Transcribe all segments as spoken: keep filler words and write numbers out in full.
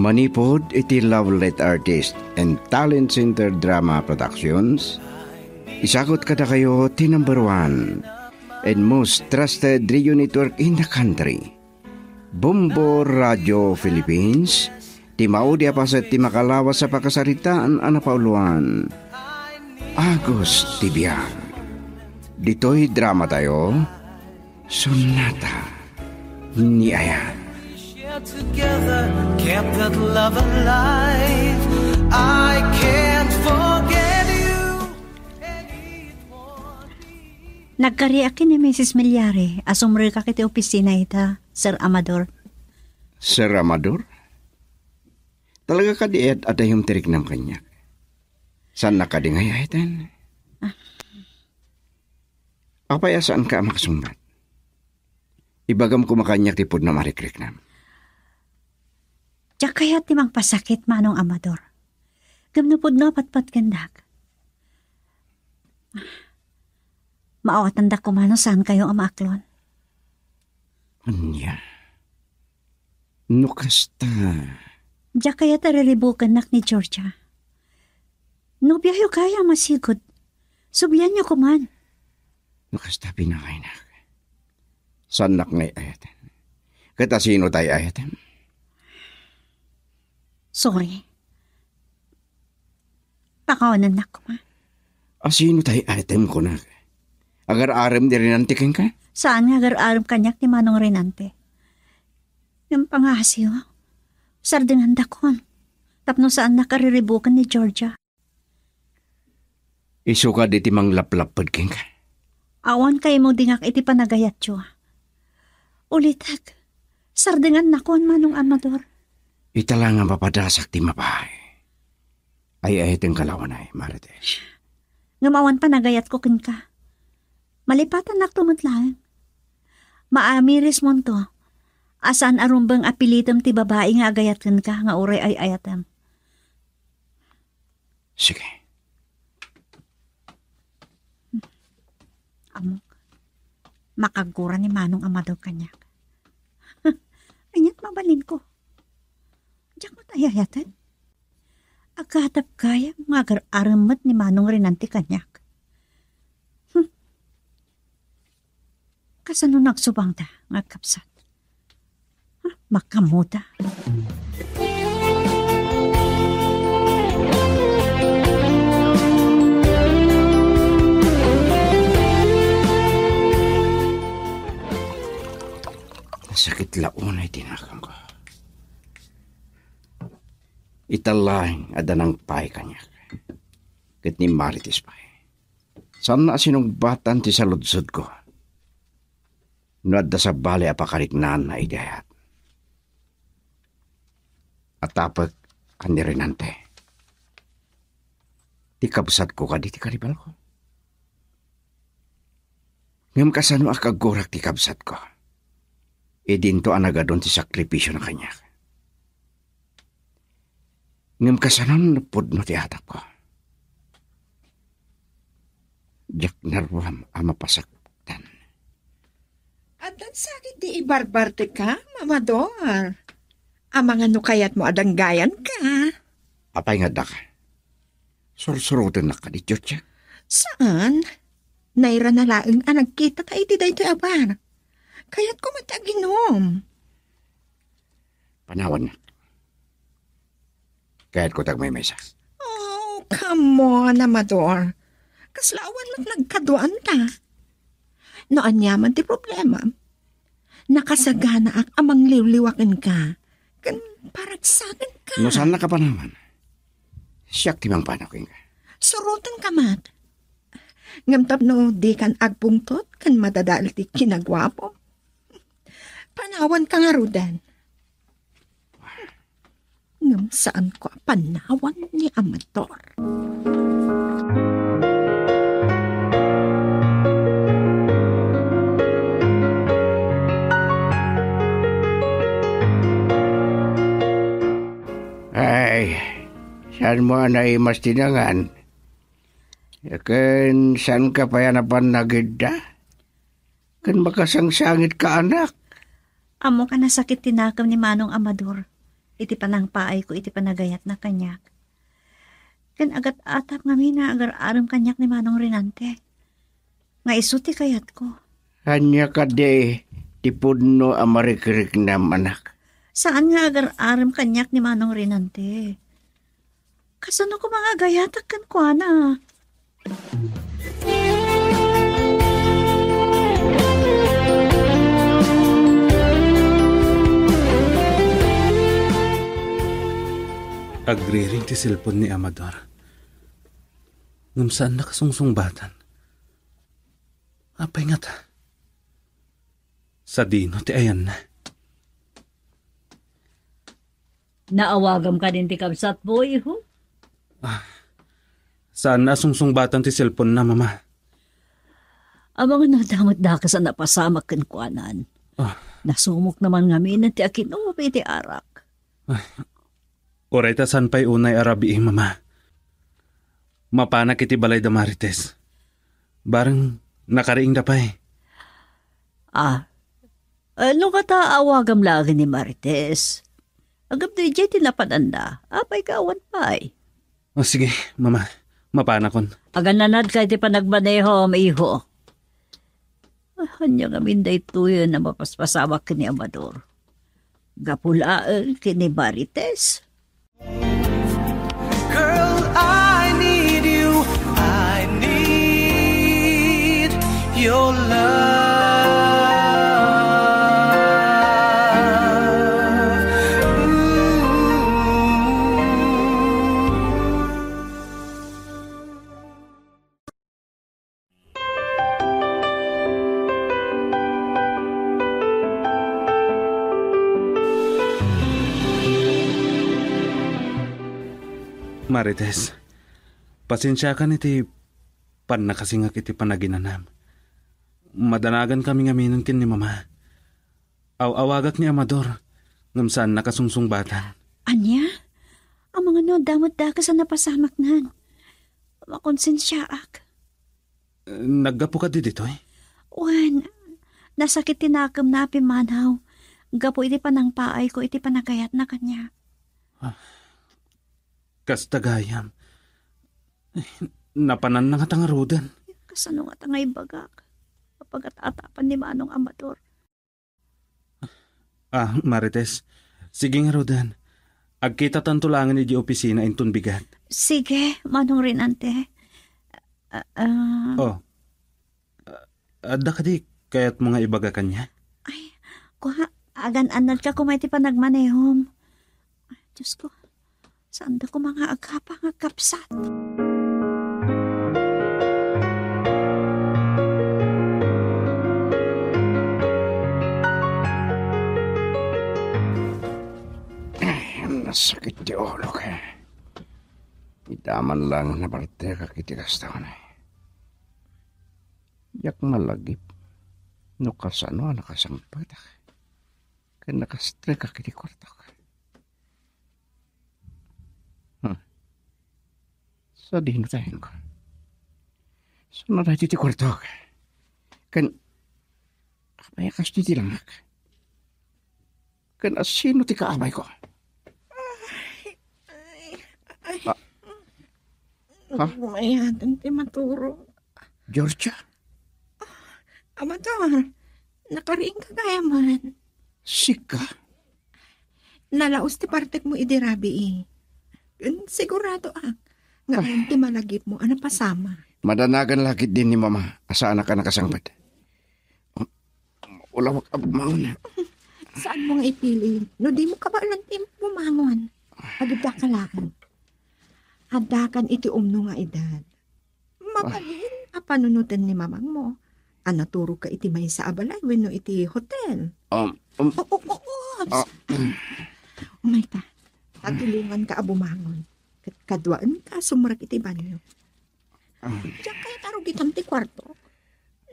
Manipud iti Love Light Artist and Talent Center Drama Productions, isagut kadakayo ti number one and most trusted radio network in the country, Bombo Radio Philippines, ti maudi a paset ti makalawas a pakasaritaan a napauluan, Agos ti Biag. Ditoy drama tayo, Sonata ni Ayan. Share together, kept that love alive. I can't forget you. Nagkariak ken ni Misis Milyari a sumrekak iti opisina ita, Sir Amador. Sir Amador? Talaga kadi et adayom ti riknam kaniak? Saannak kadi nga ay-ayaten? Ah. Apay a saanka a makasungbat? Ibagam koma kaniak ti pudno a marikriknam. Diak kayat ti mangpasakit, Manong Amador. Ngem no pudno a patpat kendak, maawatandak koma no saankayo a maaklon. Ania? No kasta, diak kayat a riribukennak ni Georgia. Nobiayo kaya a masigud. Sublianyo koman. No kasta, pinakaynak. Saannak nga ay-ayaten. Ket asino tay ayatem? Sorry. Pakawanannak koma. Asino tay ayatem, kunak? Agar-arem ni Renante kenka? Saan nga agar-arem kaniak ni Manong Renante? Ngem pangasiyo, sardengandakon. Tapno saannak a riribuken ni Georgia. Isu kadi ti manglaplapped kenka? Awan kaimudingak iti panagayatyo. Ulitek, sardengannakon, Manong Amador. Ita la nga mapadasak ti mabahay. Ay-ayatenka laeng, Marites. Ngem awan panagayatko kenka. Malipatannakto met laeng. Maamirismonto a saan a rumbeng a pilitem ti babai nga agayat kenka nga uray ay-ayatem. Sige. Ammok, makagura ni Manong Amador kaniak. Aniat mabalinko? Diak met ay-ayaten. Agatap gayam nga agar-arem met ni Manong Renante kaniak. Hmm. Kasano nagsubangda nga agkabsat? Ah, makamuda. Nasakit la unay ti nakemko. Ita laeng adda nangpay kaniak. Ket ni Marites pay. Saanna a sinungbatan ti saludsodko no adda sabali a pakariknaanna idi ayat. Atapek a ni Renante. Ti kabsatko kadi ti karibalko. Ngem kasano a kagurak ti kabsatko? Idinto a nagadun ti sakripisiona kaniak. Ngem kasano no pudno ti atapko? Diak naruam a mapasaktan. Addan sakit ti ibarbartekam, Amador. Amangan no kayatmo a danggayanka. Apay nga addaka? Sursurotennak kadi, Georgia? Saan. Nairana laeng a nagkitata iti daytoy a bar. Kayatko met ti aginom. Panawannak. Kayatko ti agmaymaysa. Oh, come on, Amador. Kasla awan met nagkaduaanta. No aniaman ti problema, nakasaganaak a mangliwliwa kenka ken paragsakenka. No saannaka panawan, siak ti mangpanaw kenka. Surotenka met. Ngem tapno dikan agpungtot ken madadael ti kinaguapo, panawanka ngaruden. Ngem saanko a panawan ni Amador. Ay, saanmo a naimas ti nangan? Ken saanka pay a napan nagidda? Ken makasangsangitka, anak. Ammok a nasakit ti nakem ni Manong Amador. iti panangpaayko iti panagayatna kaniak. Ken agat-atap ngamin a agar-arem kaniak ni Manong Renante. Nga isu ti kayatko. Ania kadi ti pudno a marikriknam, anak? Saan nga agar-arem kaniak ni Manong Renante. Kasano koma nga agayatak kenkuana? Agriring ti cellphone ni Amador. Ngem saanna kasungsungbatan. Apay ngata? Sadino ti ayanna? Naawagam kadin ti kabsatmo, iho? Ah, saanna a sungsungbatan ti cellphone na, Mama. Amangan no adda met dakes a napasamak kenkuanan. Ah. Nasumok naman ngamin ti akinubi ti arak. Ay, uray ta saan pay unay a rabii, Mama. Mapanak iti balay da Marites. Bareng nakariingda pay. Ah, eh, no kata awagam laeng ni Marites. Agapto idiay ti napananna, apay ka awan pay? O, sige, Mama. Mapanakon. Agananad ka iti panagmanehom, iho. Ah, ania ngamin daytoyen a mapaspasamak ken ni Amador? Gapu laeng ken ni Marites? Girl, I need you. I need your love. Ooh. Marites, pasensiakan iti pannakasingak iti panaginanam. Madanagan kami ngaminen ken ni Mama. Aw-awagak ni Amador, ngem saanna kasungsungbatan. Ania? Amangan no adda met dakes a napasamaknan. Makonsensiaak. Naggapu kadi ditoy? Wen, nasakit ti nakemna a pimmanaw gapu iti panangpaayko iti panagayatna kaniak. Ah, kasta gayam. Napananna ngata ngaruden. Kasano ngata nga ibagak? Apagat-atapan ni Manong Amador. Ah, Marites. Sige ngaruden. Agkitatanto laengen idiay opisina inton bigat. Sige, Manong Renante. Ah, ah. Oh. Ah, adda kadi kayatmo nga ibaga kaniak? Ay, kua, agan-annadka koma iti panagmanehom. Ay, Diyos ko. Saanda koma nga agkapang a kabsat? Nasakit ti ulok. Ita man lang nabartekak iti kasta. Diak malagip no kasano a nakasangpetak ken nakastrekak iti kuartok. Hmm. Sadino ti ayanko? Saan a daytoy ti kuartok? Ken apay a kas ti langak? Ken asino ti kaamayko? Ay, ay, ay. Ah. Ha? Mayaten ti maturog. Georgia? Amador, nakariingka gayam man. Sika? Nalaus ti partekmo idi rabii. Siguradoak nga awan ti malagipmo a napasama. Madanagan la ketdin ni Mama a saanak a nakasangpet. Ulawak a bumangon. Saanmo nga ipili no dimo kabaelan ti bumangon? Agidda ka laeng. Addakan iti umno nga edad. Mabalin a panunoten ni mamangmo a naturogka iti maysa a balay wenno iti hotel. Um, um, O, o, o, o. Ah. Umayka. Tatulonganka a bumangon. Ket kaduaenka a sumrek iti banio. Ah. Diak kayat a rugitam ti kuarto.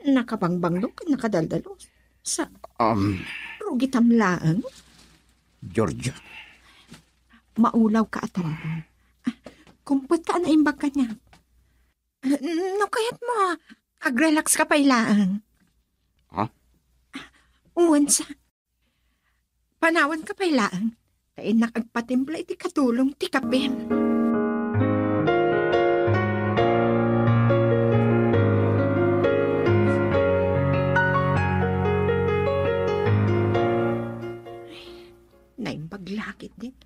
Nakabangbanglo ken nakadaldalos. Sa, Um. rugitam laeng. Georgia. Maulawka a talaga. Ah, kumputka a naimbag kaniak. Ah, no kayatmo, agrelax ka pay laeng. Ha? Wen sa, panawanka pay laeng. Ta innak agpatimpla iti katulong ti kapim. Naimbag la ketdin.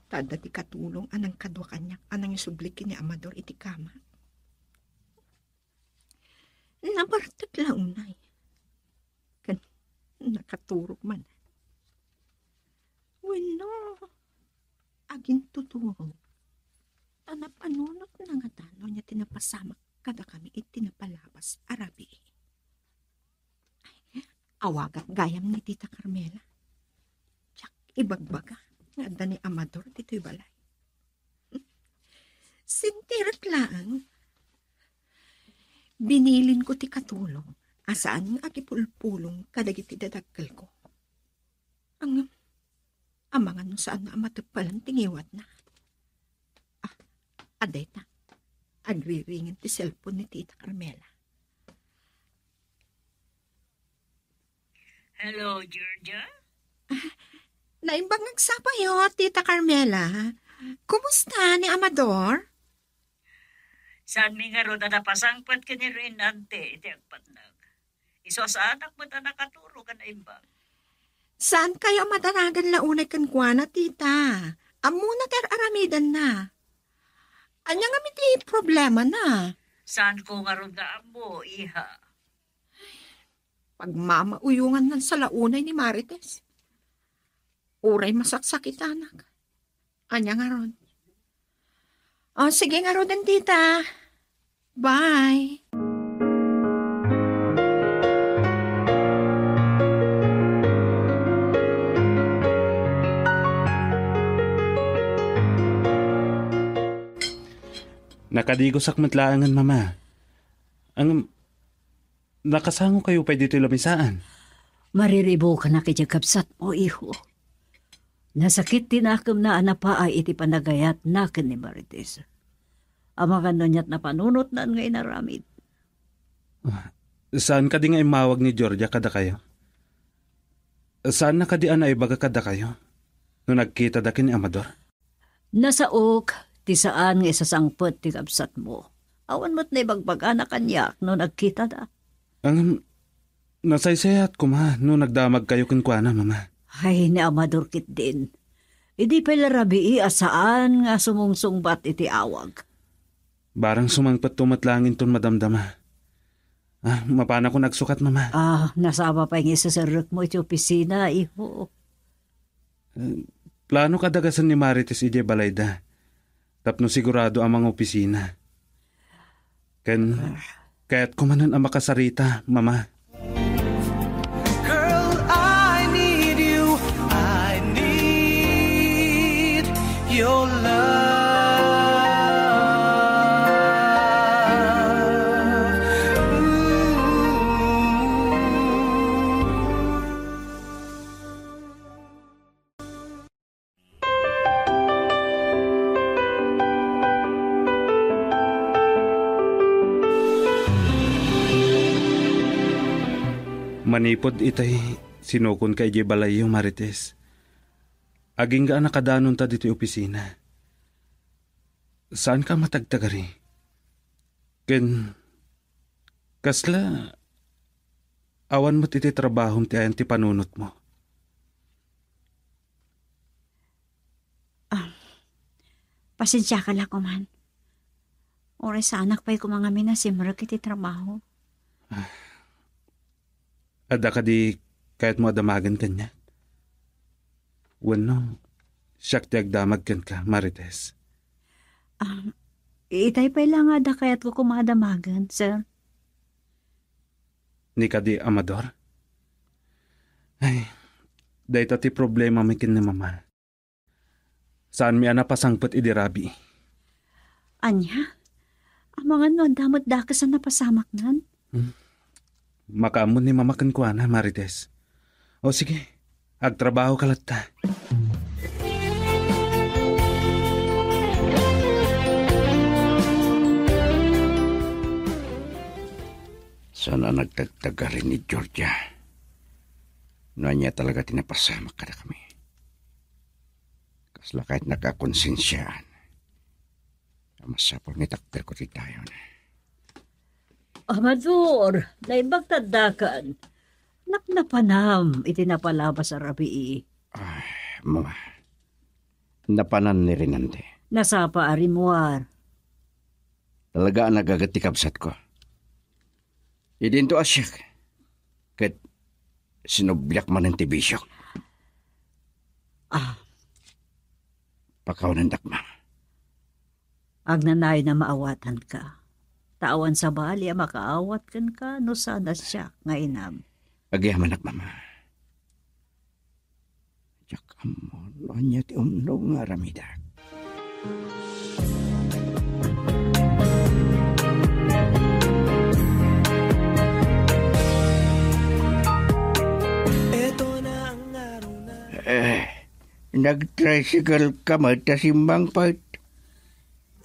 Ta adda ti katulong a nangkadua kaniak a nangisubli ken ni Amador iti kama. Nabartek la unay. Ken nakaturog man. Wenno, agintuturo. Ta napanunotna ngata no ania ti napasamak kadakami iti napalabas a rabii. Ay, awagak gayam ni Tita Carmela. Diak ibagbaga nga adda ni Amador ditoy balay. Sintirak laeng. Binilinko ti katulong a saan nga agipulpulong kadagiti dadakkelko. Ngem, amangan no saanna a mateppalan ti ngiwatna. Ah, adda ita. Agriringin ti cellphone ni Tita Carmela. Hello, Georgia? Ah, naimbag nga agsapayo, Tita Carmela. Kumusta ni Amador? Saanmi ngarud a napasangpet ken ni Rinante iti agpatnag. Isu a saanak met a nakaturog a naimbag. Saankayo a madanagan la unay kenkuana, tita? Ammona ti ar-aramidenna. Ania ngem iti problemana? Saanko ngarud nga ammo, iha. Pagmamauyongan man sa la unay ni Marites. Uray masaksakitanak. Ania ngarud? O, sige ngaruden, tita. Bye. Nakadigosak met laengen, Mama. Ang Nakasangokayo pay ditoy lamisaan? Mariribukanak idiay kabsatmo, iho. Nasakit ti nakemna a napaay iti panagayatna ken ni Marites. Amangan no ania't napanunotnan nga inaramid. Ah, saan kadi nga immawag ni Georgia kadakayo? Saanna kadi a naibaga kadakayo no nagkitada ken ni Amador? Nasaok ti saan nga isasangpet ti kabsatmo. Awan met naibagbagana kaniak no nagkitada. Ngem, nasaysayaat koma no nagdamagkayo kenkuana, Mama. Ay, ni Amador ketdin. Idi pay la rabii a saan nga sumungsungbat iti awag. Barang sumangpetto met laeng inton madamdama. Ah, mapanakon agsukat, Mama. Ah, nasaba pay nga iseserrekmo iti opisina, iho. Eh, planok a dagasen ni Marites idiay balayda tapno sigurado a mangopisina. Ken kayatko manen a makasarita, Mama. Girl, I need you. I need your love. Ooh. Manipud itay, sinukonka idiay balayyo, Marites. Agingga a nakadanonta ditoy opisina. Saanka a matagtagari. Ken kasla awan met iti trabahom ti ayan ti panunotmo. Ah, pasensiaka la koman. Uray saanak pay koma ngamin a simrek iti trabaho. Ah, adda kadi kayatmo a damagen kaniak? Wenno, siak ti agdamag kenka, Marites? Ah, itay pay la nga adda kayatko koma a damagen, sir. Ni kadi, Amador? Ay, dayta ti problemami ken ni Mama. Saanmi a napasangpet idi rabii. Ania? Amangan no adda met dakes a napasamaknan? Hmm. Makaammo ni Mama kenkuana, Marites. O sige, agtrabahoka latta. Saan a nagtagtagari ni Georgia? No ania talaga ti napasamak kadakami? Kasla kayatnak a konsensiaan. A masapul nga itakderko ti dayon. Amador, naimbag ta addakan. Napnapanam iti napalabas a rabii. Ay, mga. Napanan ni Rinante. Nasapa a rimmuar. Talaga a nagagat ti kabsatko. Idinto a siak. Ket sinubliak manen ti bisiok. Ah, Pakawanendak, ma. Agnanayon a maawatanka. Ta awan sabali a makaawat kenka no saan a siak nga inam. Agyamanak, mama. Diak ammo no ania ti umno nga aramidak. Eh, nag-tricycle ka met ta simmangpet.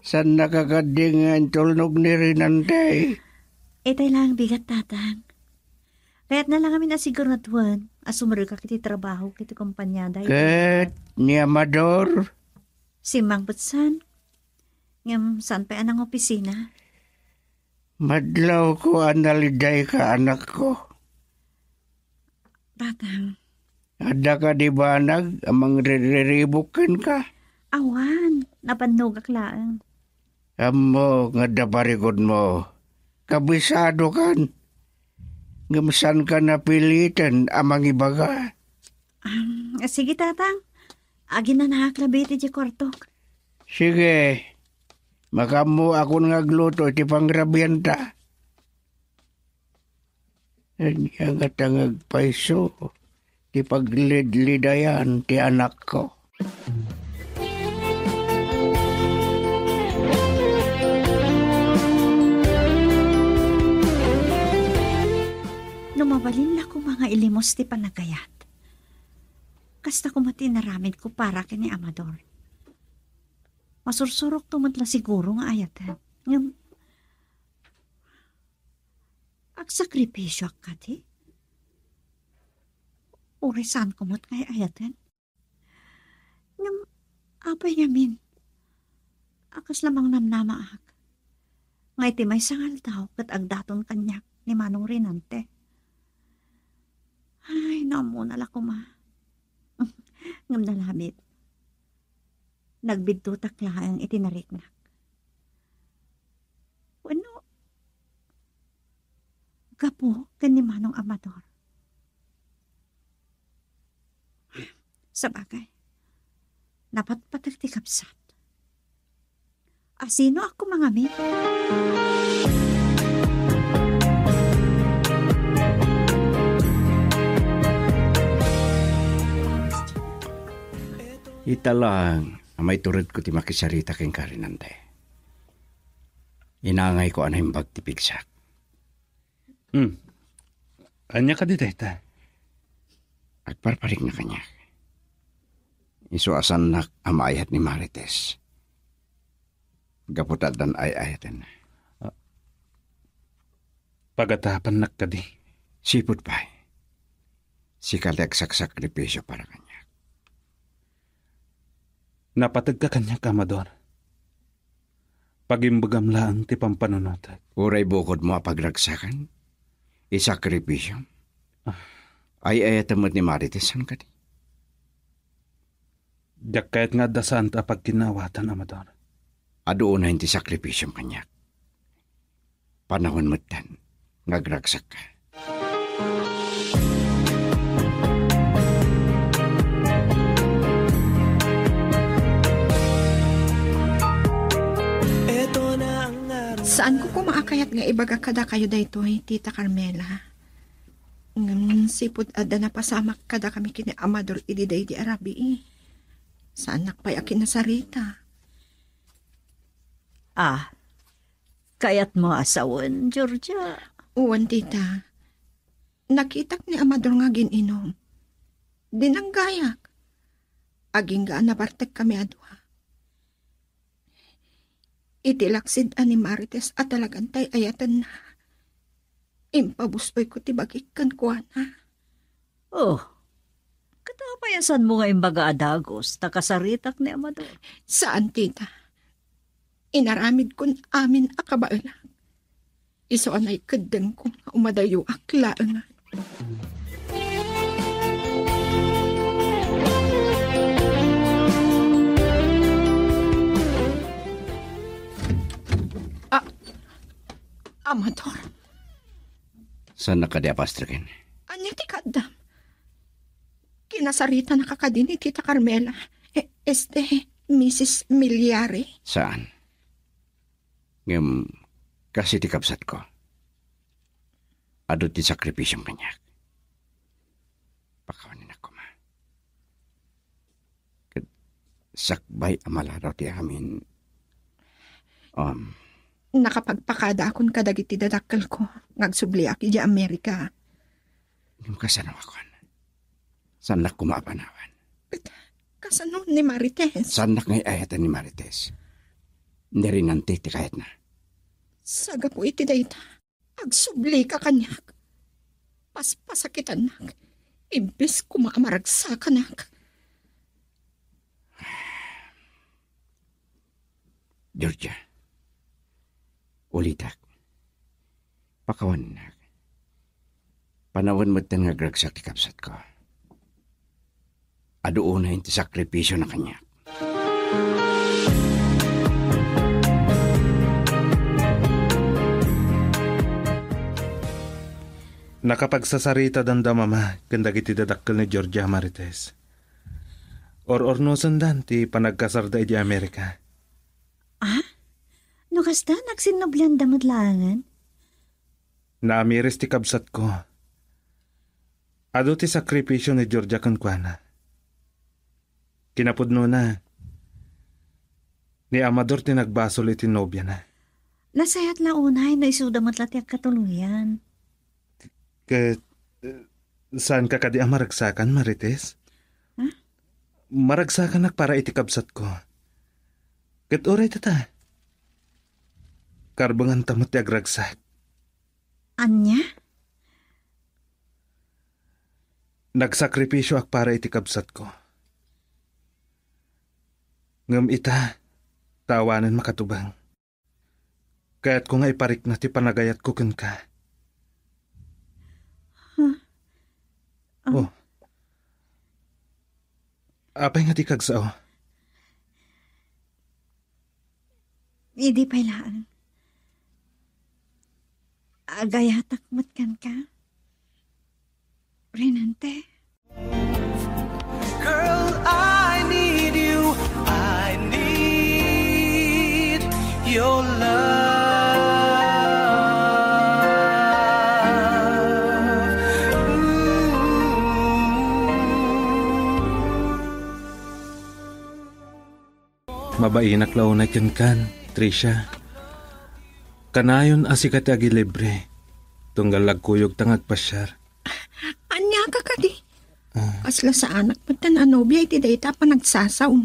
Saan nakakading nga intulnog ni Rinante? Itay lang bigat, Tatang. Kayatna lang amin a siguraduan a sumrekak iti trabaho iti kompaniada iti Ket ni Amador? Simmangpet san. Ngem saan pay a nangopisina? Madlawko a nalidayka, anakko. Tatang. Adda kadi banag a mangriribuk kenka? Awan, nabannogak laeng. Ammo nga adda parikutmo. Kabisadokan. Ngem saanka napiliten a mangibaga. Am, sige, Tatang. Aginanaak labi iti diay kuartok. Sige. Makaammoakon nga agluto iti pangrabianta. Ania ngata nga agpayso ti paglidlidayan ti anakko? No mabalin la koma nga ilimos ti panagayat, kasta koma ti inaramidko para ken ni Amador. Masursurokto met la siguro nga ayaten. Ngem, agsakripisioak kadi? Uray saanko met nga ay-ayaten? Ngem, apay ngamin, a kasla mangnamnamaak nga iti maysa nga aldaw ket agdaton kaniak ni Manong Rinante. Ay, no ammona la koma. Ngem nalabit. Nagbiddutak laeng iti nariknak. Wenno, gapu ken ni Manong Amador. Sabagay, napatpatek ti kabsat. Asinoak koma ngamin? Ita laeng a maituredko ti makisarita kenka, Rinante. Inangayko a naimbag ti pigsak. Hmm. Ania kadi dayta? Agparparikna kaniak. Isu a saannak a maayat ni Marites. Gapu ta addan ay-ayaten. Ah. Pagatapannak kadi? Sipud pay. Sika ti agsaksakripisio para kaniak. Napategka kaniak, Amador. Pagimbagam laeng ti pampanunotek. Uray bukodmo a pagragsakan, isakripisiom. Ah. Ay-ayatem met ni Marites, saan kadi? Diak kayat nga adda saanta a pagkinnaawatan, Amador. Adu unayen ti sakripisiom kaniak. Panawon metten nga agragsakka. Saanko koma a kayat nga ibaga kadakayo daytoy, Tita Carmela. Ngem sipud adda napasamak kadakami ken ni Amador idi daydi a rabii, saannak pay a kinasarita. Ah, kayatmo a sawen, Georgia? Wen, tita. Nakitak ni Amador nga agin-inom. Dinanggayak. Agingga a nabartekkami a dua. Iti laksid a ni Marites a talagan tay-ayatenna, impabus-oyko ti bagik kenkuana. Oh, ket Ania sanmo nga imbaga a dagus ta kasaritak ni Amador? Saan, tita. Inaramidkon amin a kabaelak. Isu a naikeddengko nga umadayoak laengen. Ah, Amador. Saannak kadi a pastreken? Ania ti kaaddam? Kinasaritanaka kadi ni Tita Carmela, e-, este, Misis Milyari? Saan. Ngem, kas iti kabsatko, adu ti sakripisiom kaniak. Pakawanenak koma. Ket sakbay a maladaw ti amin, um, nakapagpakadaakon kadagiti dadakkelko nga agsubliak idiay Amerika. Ngem kasano a kuan? Saannak koma a panawan. Kasano ni Marites? Saannak nga ay-ayaten ni Marites. Ni Renante ti kayatna. Sagapu iti dayta, agsublika kaniak. Paspasakitannak. Imbes koma a maragsakanak. Georgia, ulitek. Pakawanennak. Panawen metten nga agragsak ti kabsatko. Adu unay ti sakripisiona kaniak. Nakapagsasarita danda mama ken dagiti dadakkel ni Georgia Marites. Or-ornosendan ti panagkasarda idiay Amerika. Ah? No kasta, nagsinnublianda met laengen? Naamiris ti kabsatko. Adu ti sakripisio ni Georgia kenkuana. Kinapudnona, ni Amador ti nagbasol iti nobiana. Nasayaat la unay no isuda met la ti agkatuloyan. Ket, eh, saanka kadi a maragsakan, Marites? Ha? Maragsakanak para iti kabsatko. Ket uray dayta, karbenganta met ti agragsak. Ania? Nagsakripisioak para iti kabsatko. Ngem ita, ta awanen makatubang. Kayatko nga iparikna ti panagayatko kenka. Huh? Um, Oh. Apay nga dika agsao? Idi pay laeng. Agayatak met kenka, Renante. Girl, I need you. I need your love. Mm. Mabainak la unay kenkan, Tricia. Kanayon a sika ti agilibre. Tunggal agkuyogta nga agpasiar. Ania ka kadi? Ah. Kasla saanak met a nobia iti dayta a panagsasao.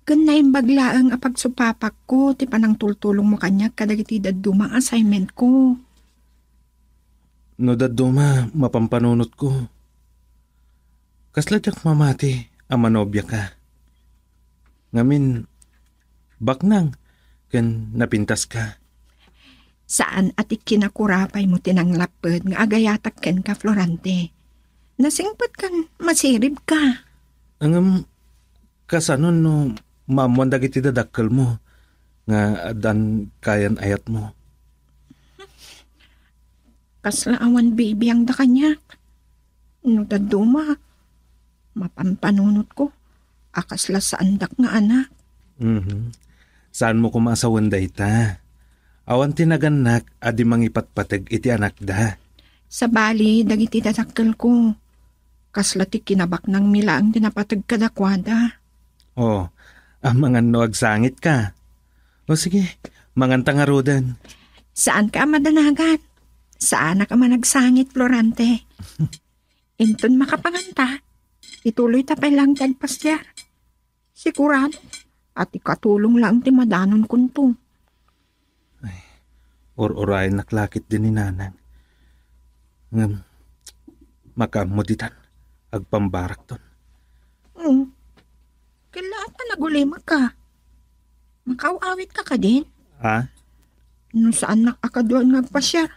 Ken naimbag laeng a pagsupapakko ti panangtultulongmo kaniak kadagiti dadduma nga assignmentko. No dadduma, mapampanunotko. Kasla diak mamati a manobiaka. Ngamin, baknang ken napintaska. Saan a ti kinakurapaymo ti nanglapped nga agayatak kenka, Florante. Nasingpetkan masiribka. Ngem, kasano no maammoan dagiti dadakkelmo nga addan kayan ayatmo? Kasla awan bibiangda kaniak. No dadduma, mapampanunotko a kasla saandak nga anak. Mhm. Saanmo koma a sawen dayta. Awan ti nagannak a di mangipatpateg iti anakda. Sabali, dagiti dadakkelko, kasla ti kinabaknangmi laeng ti napateg kadakuada. Oh, amangan no agsangitka. O sige, manganta ngaruden. Saanka a madanagan. Saanak a managsangit, Florante. Inton makapanganta, ituloyta pay laeng ti agpasiar. Sigurado a ti katulong laeng ti madanonkonto. Ay, ur-urayennak la ketdi ni Nanang. Ngem, makaammo ditan. agpambarakton. Oh, kella ta nagulimekka. Makaaw-awit ka kadin? Ha? No saannak a kaduan nga agpasiar,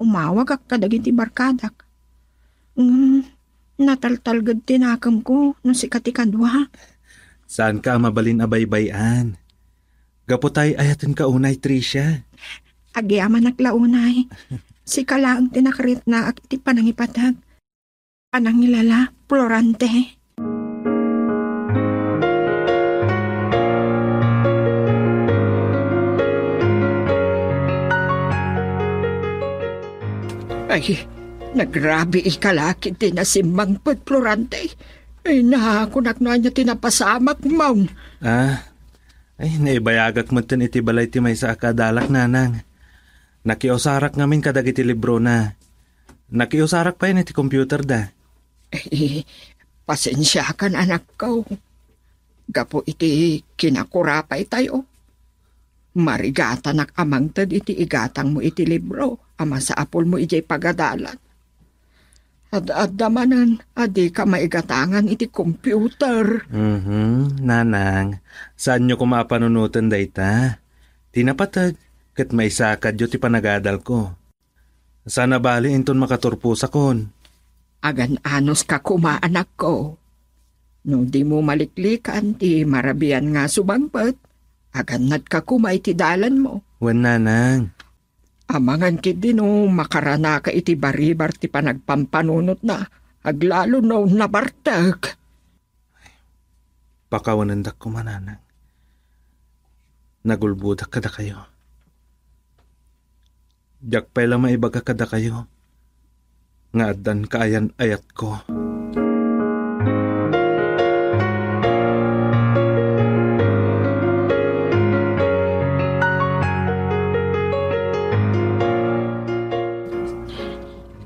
umawagak kadagiti barkadak. Ngem nataltalged ti nakemko no sika ti kadua. Saanka a mabalin a baybay-an. Gapu ta ay-ayatenka unay, Tricia. Agyamanak la unay. Sika laeng ti nakaritnaak iti panangipateg. Panangilala, Florante. Ay, nagrabiika la ketdi nasimmangpet, Florante. Ay, nakunak no ania ti napasamak, maun. Ah, ay, naibayagak metten iti balay ti maysa a kadalak, nanang. Nakiusarak ngamin kadagiti librona. Nakiusarak pay iti computer da. Eh, pasensiakan, anakko. Gapu iti kinakurapay tayo. Marigatanak a mangted iti igatangmo iti libro a masapulmo idiay pagadalan. Ad-adda manen a dika maigatangan iti computer. Mhm, nanang, saanyo koma a panunoten dayta. Ti napateg, ket maisakadyo ti panagadalko. Saan a bali inton makaturposakon. Agan-anoska koma, anakko. No dimo maliklikan ti marabian nga sumangpet, agannadka koma iti dalanmo. Wen, nanang. Amangan ketdi no makaranaka iti baribar ti panagpampanunotna, aglalo no nabartek. Pakawanendak koma, nanang. Nagulbodak kadakayo. Diak pay la maibaga kadakayo nga addan kaayan-ayatko.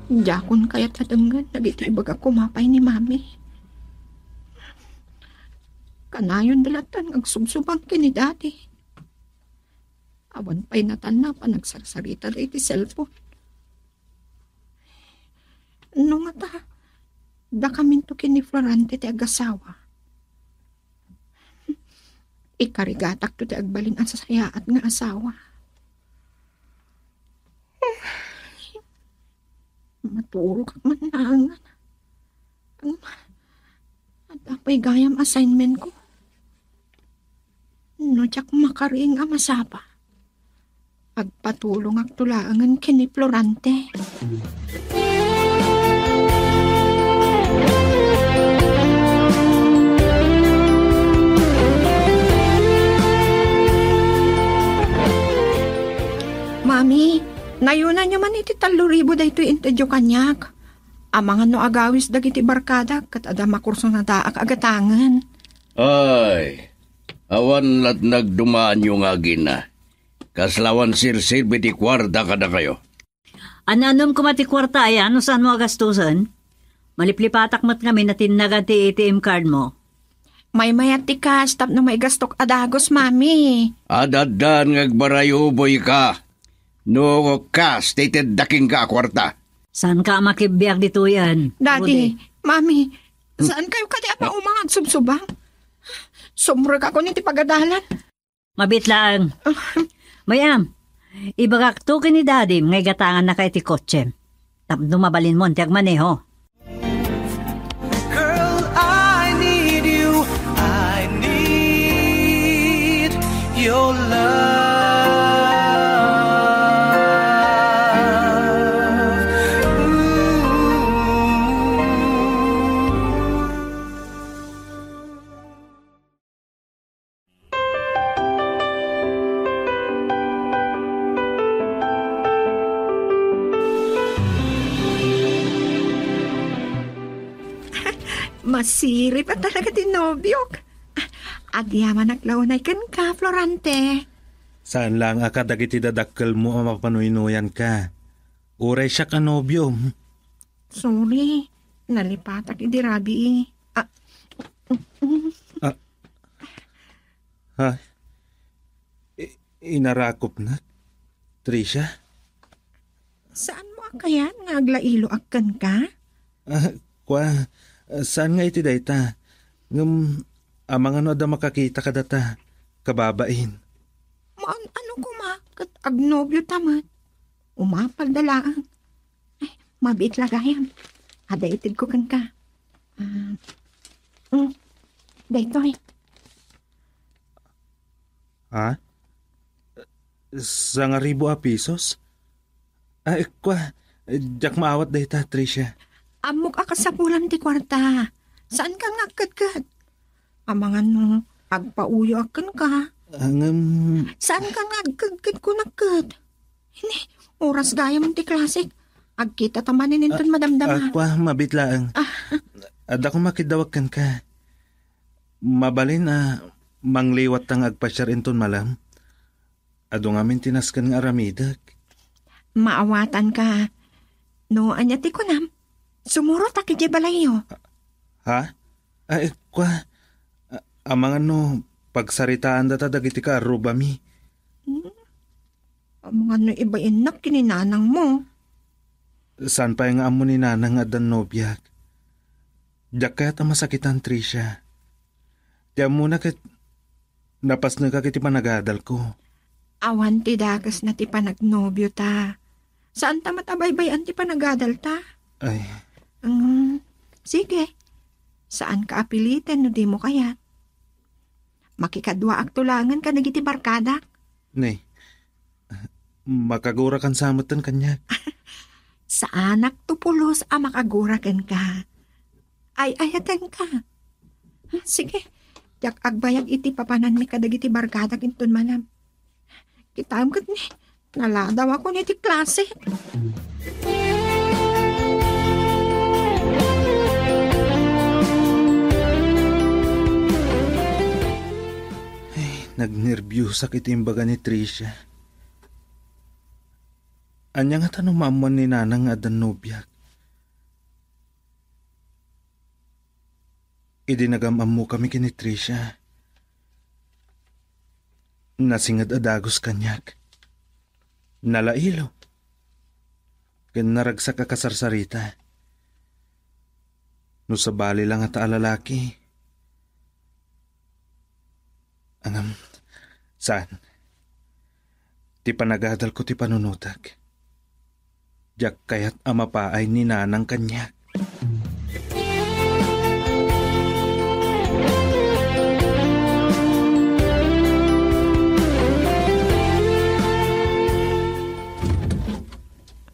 Diakon kayat a dengngen dagiti ibaga koma pay ni Mami. Kanayon da latta nga agsubsubang ken ni Daddy. Awan pay natanna a panagsarsarita daydi cellphone. No ngata, dakaminto ken ni Florante ti agasawa. Ikarigatakto ti agbalin a sasayaat nga asawa. Maturogak man laengen. Adda pay gayam assignmentko. No diak makariing a masapa, agpatulongakto laengen ken ni Florante. Mami, nayonanyo man iti tallo ribu daytoy intedyo kaniak. Amangan no agawis dagiti barkadak ket adda makursunadaak a gatangen. Ay, awan latnag dumaanyo nga agina. Kasla awan serserbi ti kuarta kadakayo. An-anom koma ti kuarta aya no saanmo a gastusen? Maliplipatak met ngamin a tinnagan ti A T M card mo. Maymayat ti cash tapno maigastok a dagus, Mami. Ad-addan nga agbaray uboyka. No kas ti itedda kenka a kuarta. Saanka a makibiag ditoyen, Daddy, Rudy? Mami, saankayo kadi a maumang agsubsubang? Sumrekakon iti pagadalan. Mabiit laeng. Mayam, ibagakto ken ni Dadim nga igatangannaka iti kotsem. Tapno mabalinmon ti agmaneho. Girl, I need you. I need your love. Ooh. Masirib a talaga ti nobiok. Agyamanak la unay kenka, Florante. Saan laeng a kadagiti dadakkelmo a mapanuynuyanka. Uray siak a nobiom. Sorry, nalipatak idi rabii. Ah. Ah. Ha? I-, inarakopnak, Tricia? Saanmo a kayat nga aglailoak kenka? Ah, kua, Ah, saan nga iti dayta? Ngem amangan no adda makakita kadata, kababain. Maan-ano koma ket agnobiota met. Umapalda laeng. Ay, mabiit la gayam. Adda itedko kenka. Ah, mm, daytoy. Ha? Sangaribu a pesos? Ay, kua, diak maawat dayta, Tricia. Ammok a kasapulam ti kuarta. Saanka nga agkedked? Amangan no agpauyoak kenka. Ah, ngem Saanka nga agkedked kunak ket? Ini, oras gayam ti klasik. Agkita ta manen inton madamdama. Ah, kua, mabiit laeng. Ah. Adda koma kiddawak kenka. Mabalin a mangliwatta nga agpasiar inton malem. Adu ngamin ti nasken nga aramidek. Maawatanka. No ania ti kunam, sumurotak idiay balayyo. Ha? Ay, kua, a-, amangan no pagsaritaandata dagiti kaarrubami. Hmm? Amangan no ibainnak ken ni nanangmo. Saan pay nga ammo ni nanang nga addan nobiak? Diak kayat a masakitan, Tricia. Ti ammona ket napasnekak iti panagadalko. Awan ti dakesna ti panagnobiota. Saanta met a baybay-an ti panagadalta. Ay. Mm, sige. Saanka a piliten no dimo kayat. Makikaduaakto laengen kadagiti barkadak. Ne, makagurakan sa metten kaniak. Saanakto pulos a makagura kenka. Ay-ayatenka. Sige, diak agbayag iti papananmi kadagiti barkadak inton malem. Kitaem ket ni, naladawakon iti klase. Ay, nagnerbiusak iti imbaga ni Tricia. Ania ngata no maammuan ni Nanang nga addan nobiak? Idi nagam-ammokami ken ni Tricia, nasinged a dagus kaniak. Nalailo. Ken naragsak a kasarsarita. No sabali la ngata a lalaki. Ngem, saan. Ti panagadalko ti panunotek. Diak kayat a mapaay ni Nanang kaniak.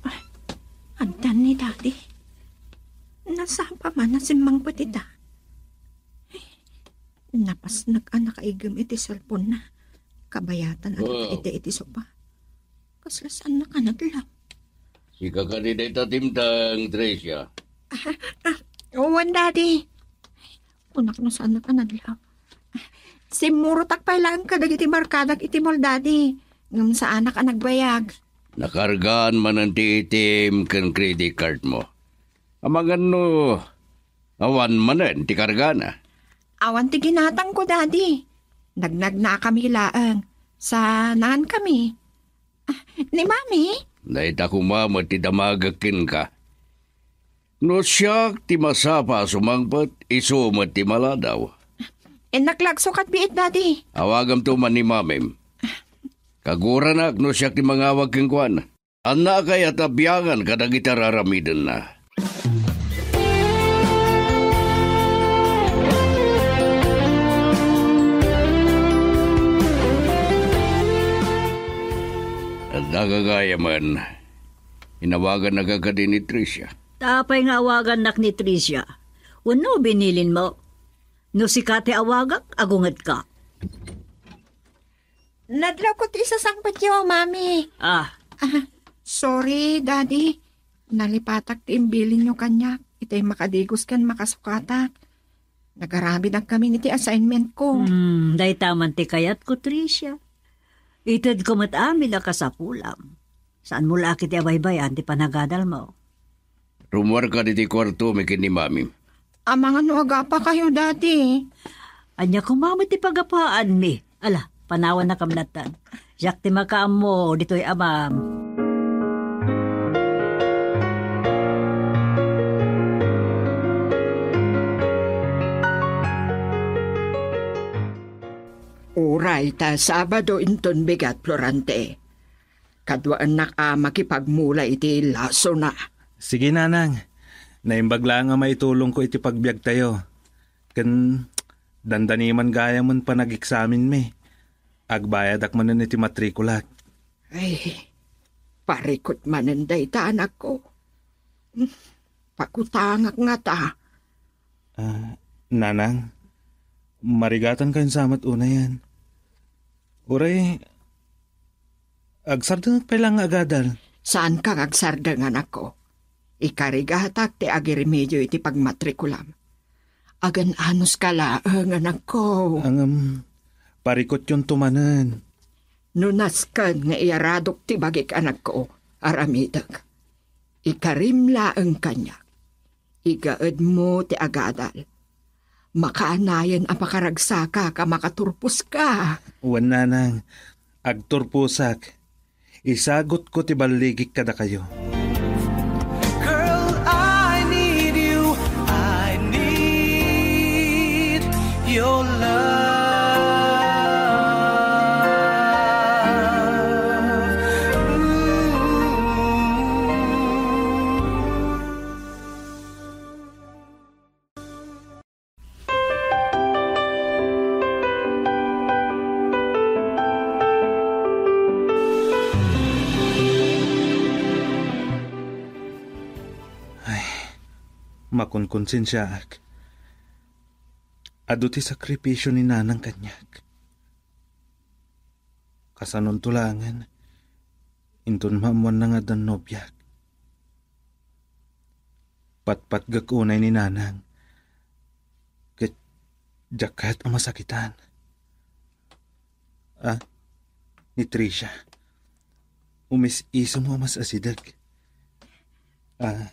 Ay, addan ni Daddy. Nasapa man a simmangpet ita. Ay, napasnek a nakaigem iti cellphone-na. Kabayatan a Ah. nakaited iti sopa. Kasla saannak a nadlaw. Sika kadi dayta timteng, Tricia? Ah, ah, wen, Daddy. Kunak no saannak a nadlaw. Simmurotak pay laeng kadagiti barkadak iti mall, Daddy. Ngem saanak a nagbayag. Nakargaan manen ti ATM ken credit card mo. Amangan no awan manen ti kargana. Awan ti ginatangko, Daddy. Nagnagnakami laeng. Sa naankami. Ah, ni Mami? Dayta koma met ti damagek kenka. No siak ti masapa a sumangpet, isu met ti maladaw. Innak la agsukat biit, Daddy. Awagamto man ni Mamim. Kaguranak no siak ti mangawag kenkuana. Annak kayat a biangan kadagiti ar-aramidenna. Adda gagayamen, inawagannaka kadi ni Tricia? Ta apay nga awagannak ni Tricia? Wenno binilinmo? No sika ti awagak, agungetka. Nadlawko ti isasangpetyo, Mami. Ah. Ah, sorry, Daddy. Nalipatak ti imbilinyo kaniak. Itay makadigos ken makasukatak. Nagarabidak kami iti assignment ko. Hmm, dayta man ti kayatko, Tricia. Itedko met amin a kasapulam. Saanmo la ket ti abaybayan ti panagadalmo. Rummuarka ditoy kuartomi ken ni Mamim. Amangan no agapakayo, Daddy. Ania koma met ti pagapaanmi? Ala, panawannakam latta. Siak ti makaammo ditoy, Amam. Ay ta Sabado inton bigat, Florante. Kaduaennak a makipagmula iti lasona. Sige, Nanang. Naimbag laeng a maitulongko iti pagbiagtayo. Ken dandani man gayam ti panageksaminmi. Agbayadak manen iti matrikulak. Ay, parikut manen dayta, anakko. Pakutangak ngata. Ah, Nanang, marigatan kayon sa met unayen. Uray, agsardengak pay laeng nga agadal. Saanka nga agsardeng, anakko. Ikarigatak ti agirmedio iti pagmatrikulam. Agan-anuska laeng, anakko. Ngem, parikutyonto manen. No nasken nga iyaradok ti bagik, anakko, aramidek. Ikarim laeng kaniak. Igaedmo ti agadal. Makaanayen a makaragsakak a makaturposka. Wen, Nanang, agturposak. Isagutko ti balligik kadakayo. Girl, I need you. I need your love. Ay, makunkonsensiaak. Adu ti sakripisio ni Nanang kaniak. Kasanonto laengen, inton maammoanna nga addan nobiak. Patpatgek unay ni Nanang, ket diak kayat a masakitan. Ah, ni Tricia. Umis-isem a mas asideg. Ah.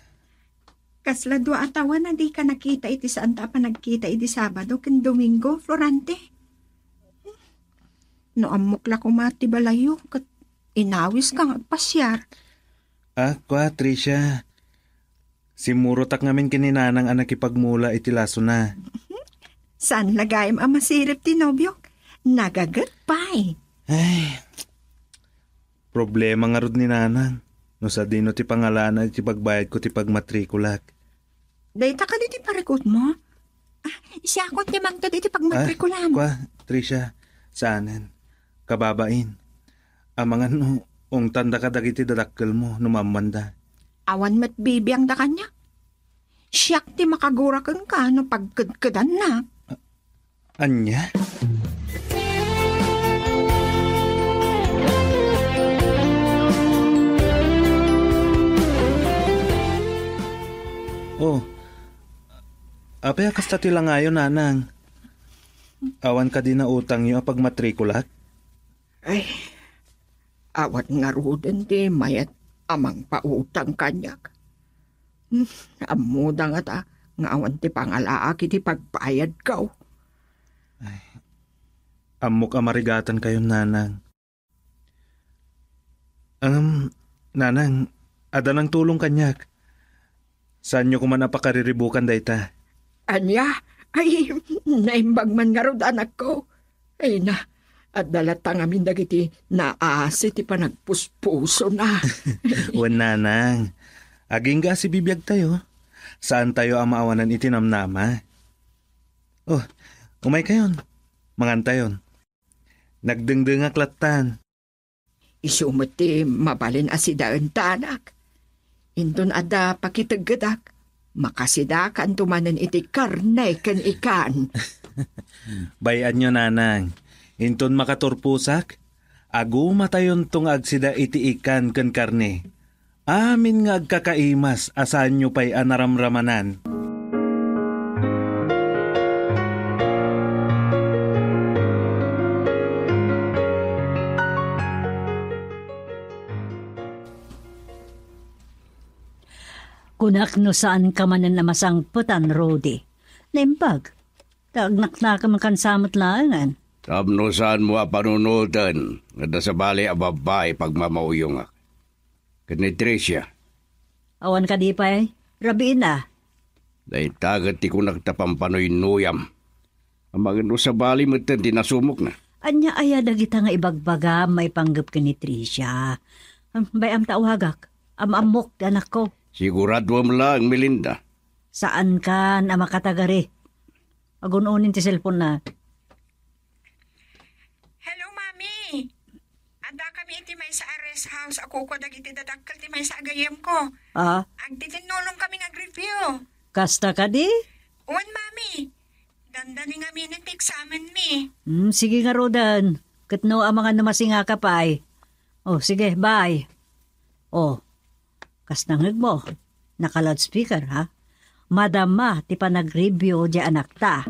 Kasla dua a tawen a dika nakita iti saanta a panagkita idi Sabado ken Domingo, Florante. No ammok la koma ti balayyo, ket inawiska nga agpasiar. Ah, kua, Tricia. Simmurotak ngamin ken ni Nanang a nakipagmula iti lasona. Saan la gayam a masirib ti nobiok? Nagaget pay. Ay, problema ngarud ni Nanang no sadino ti pangalana iti pagbayadko ti pagmatrikulak. Dayta kadi ti parikutmo? Ah, siakon ti mangted iti pagmatrikulam. Ah, kua, Tricia, saanen. Kababain. Amangan no ungtanda kadagiti dadakkelmo no maammoanda. Awan met bibiangda kaniak. Siak ti makagura kenka no pagkedkedannak. Ania? Oh, apay a kasta ti langayo, Nanang? Awan kadi nautangyo a pagmatrikulak? Ay, awan ngaruden ti mayat a mangpautang kaniak. Hmm, ammoda ngata nga awan ti pangalaak iti pagbayadko. Ay, ammok a marigatan kayon, Nanang. Ngem, Nanang, adda nangtulong kaniak. Saanyo koma a pakariribukan dayta. Ania? Ay, naimbag man ngarud, anakko. Ay na, adda latta ngamin dagiti naasi ti panagpuspusona. Wen, Nanang, agingga a sibibiagtayo. Saantayo a maawanan iti namnama. Oh, umay kayon. Mangantayon. Nagdengdengak lattan. Isu met ti mabalin a sidaentanak. Inton adda pakiteggedak, makasidakanto manen iti karne ken ikan. Bay-anyo, Nanang. Inton makaturposak, agumatayonto nga agsida iti ikan ken karne. Amin nga agkakaimas a saanyo pay a naramramanan. Kunak no saanka manen a masangpetan, Rudy. Naimbag. Ta agnaknakamankan sa met laengen. Tapno saanmo a panunoten, adda sabali a babbai pagmamauyongak. Ken ni Tricia. Awan kadi pay, rabiina. Dayta ket ti kunak ta pampanuynuyam. Amangan no sabali metten ti nasumokna. Ania aya dagita nga ibagbagam maipanggep ken ni Tricia? Am, bay-am ta awagak. Am-ammok ti anakko. Siguraduam laeng, Melinda. Saankan a makatagari. Agun-unin ti cellphone na. Hello, Mami. Addakami iti maysa a rest house a kukua dagiti dadakkel ti maysa a gayyemko. Ah? Agtitinnulongkami nga ag-review. Kasta kadi? Wen, Mami. Dandani ngamin ti eksamenmi. Hmm, sige ngaruden. Ket no amangan no masingaka pay. Oh, sige, bye. Oh, kas nangngegmo, naka-loudspeaker, ha? Madama ti panag-review di anakta.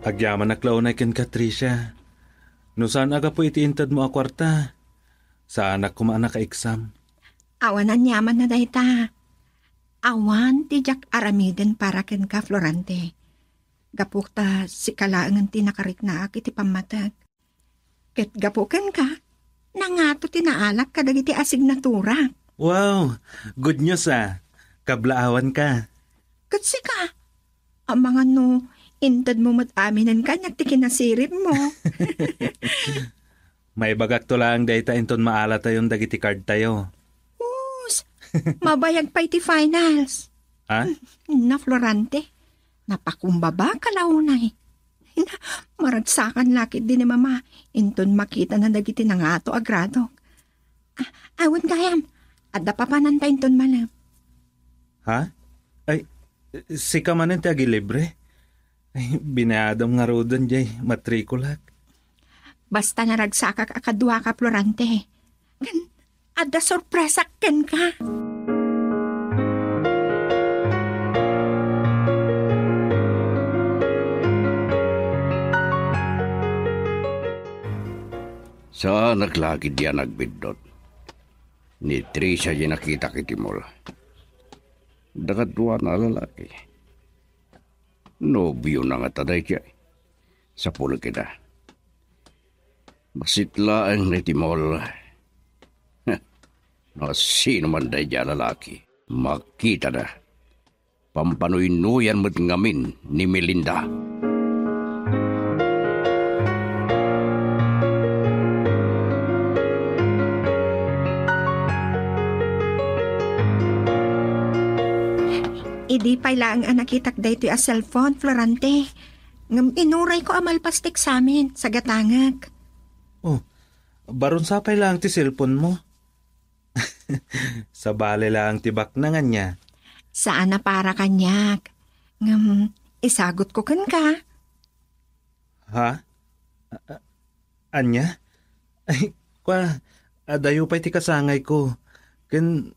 Agyamanak la unay kenka, Tricia. No saan a gapu iti intedmo a kuarta, saanak koma a naka-exam. Awan aniamanna dayta. Awan ti diak aramiden para kenka, Florante. Gapu ta sika laengen ti nakariknaak iti pammateg. Ket gapu kenka, nangato ti naalak kadagiti asignatura. Wow! Good news, ah. Kablaawanka. Ket sika, amangan no intedmo met aminen kaniak ti kinasiribmo. Maibagakto laeng dayta inton maalatayon dagiti cardtayo. Us, mabayag pay ti finals. Ha? Na, Florante, napakumbabaka la unay. Na, maragsakan la ketdi ni Mama inton makitana dagiti nangato a gradok. Ah, awan gayam, adda papananta inton malem. Ha? Ay, sika manen ti agilibre? Ay, binayaadam ngaruden diay matrikulak. Basta naragsakak a kaduaka, Florante. Ken adda sorpresak kenka. Saanak la ketdi a nagbiddut. Ni Tricia diay nakitak iti mall. Adda kaduana a lalaki. Nobiona ngata daydiay. Sapulek ida. Bassit laeng iti mall. No sino man daydiay a lalaki, makitada. Pampanuynuyan met ngamin ni Melinda. Idi pay laeng a nakitak daytoy a cellphone, Florante, ngem inurayko a malpas ti eksamen, sagatangek. Oh, barun sapay laeng ti cellphone mo. Sabali laeng ti baknang, ania? Saan a para kaniak. Ngem, isagutko kenka. Ha? A-, a-, ania? Ay, kua, adayo pay ti kasangayko. Ken,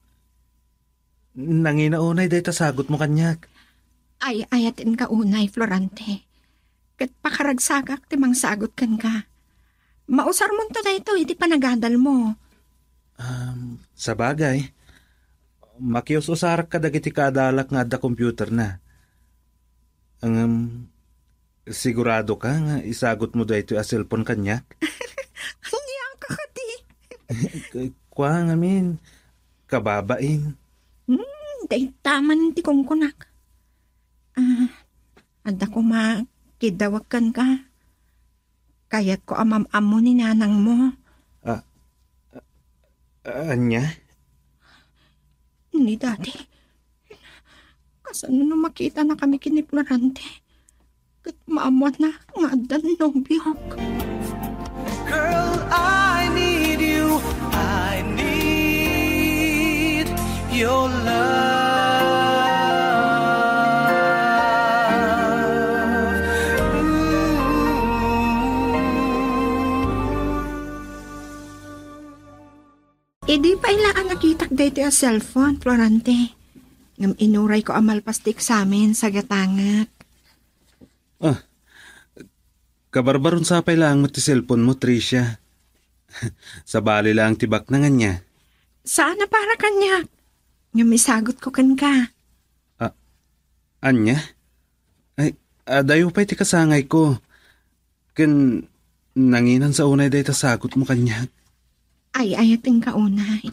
nangina unay dayta sagutmo kaniak. Ay, ayatenka unay, Florante. Ket pakaragsakak ti mangsagut kenka. Mausarmonto daytoy iti panagadalmo. Um, sabagay, makius-usarak kadagiti kaadalak nga adda computerna. Ngem, siguradoka nga isagutmo daytoy a cellphone kaniak? Ania ka kadi? Kua ngamin, kababain. Hmm, dayta man ti kunkunak. Ah, adda koma kiddawek kenka. Kayatko a mam-ammo ni nanangmo. Ah, ah, ania? Ni Daddy, kasano no makitanakami ken ni Florante? Ket maammoanna nga addan nobiok. Girl, I need you. I need your love. Ooh. Idi pay la a nakitak daytoy a cellphone, Florante. Ngem inurayko a malpas ti eksamen, sagatangek. Ah, kabarbarun sapay laeng met ti cellphone mo, Tricia. Sabali laeng ti baknang, ania? Saan a para kaniak. Ngem isagutko kenka. Ah, ania? Ay, adayo pay ti kasangayko. Ken nanginan sa unay dayta sagutmo kaniak. Ay-ayatenka unay.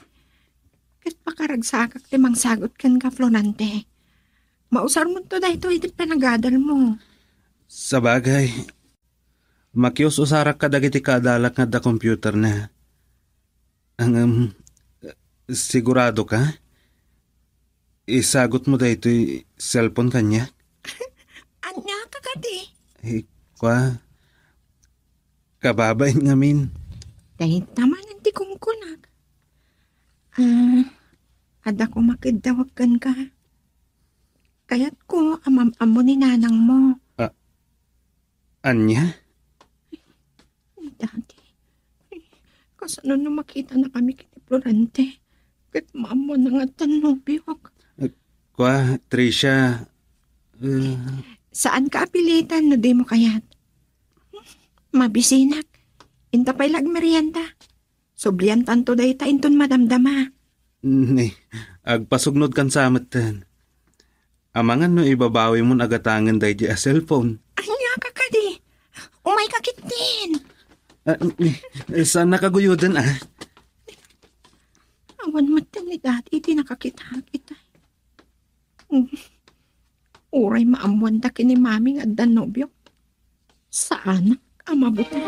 Ket pakaragsakak ti mangsagut kenka, Florante. Mausarmonto daytoy iti panagadalmo. Sabagay, makius-usarak kadagiti kaadalak nga adda computerna. Ngem, sigurado ka? Isagutmo daytoy cellphone kaniak? Ania ka kadi? Eh, kua, kababain ngamin. Dayta manen ti kunkunak. Ah, adda koma keddawag kenka. Kayatko a mam-ammo ni nanangmo. Ah, ania? Ay, Daddy. Kasano no makitanakami ken ni Florante? Ket maammoanna nga addan nobiok. Eh, kua, Tricia, eh. Saanka a pilitan no dimo kayat. Mabisinak. Inta pay la agmerienda. Subliantanto dayta inton madamdama. Ni, agpasugnodkan sa metten. Amangan no ibabawimon a gatangen daydi a cellphone. Ania ka kadi? Umayka ketdin. Ah, ni, saannak a guyoden, ah. Awan metten ni Daddy ti nakakitaak ita. Hmm. Uray maammoanda ken ni Mami nga addan nobiok. Saanak a mabuteng.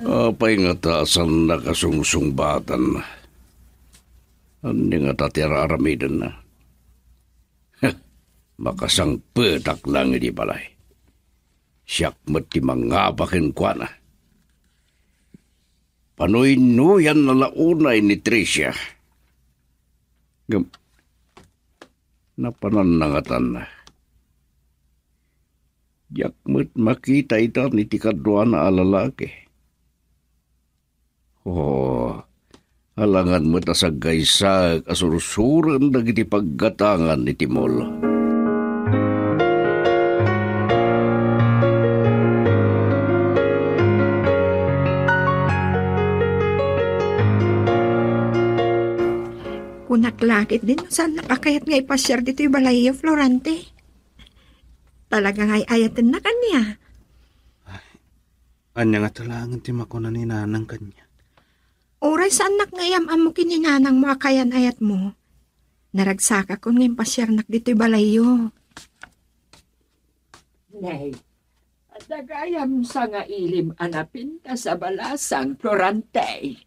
Apay ngata a saannak a sungsungbaten? Ania ngata ti ar-aramidenna? Makasangpetak laeng iti balay. Siak met ti mangngapa kenkuana. Panuynuyanna la unay ni Tricia. Ngem, napananna ngatanna. Diak met makita ita iti kaduana a lalaki. Oh, alangan met a saggaysaek a sursuren dagiti paggatangan iti mall. Kunak la ketdin no saannak a kayat nga ipasiar ditoy balayyo, Florante. Talaga nga ay-ayatennak, ania? Ania ngata laengen ti makuna ni Nanang kaniak? Uray saannak nga iyam-ammo ken ni Nanangmo a kayan-ayatmo, naragsakakon nga impasiarnak ditoy balayyo. Nay, adda gayam sangailim a napintas a balasang, Florante.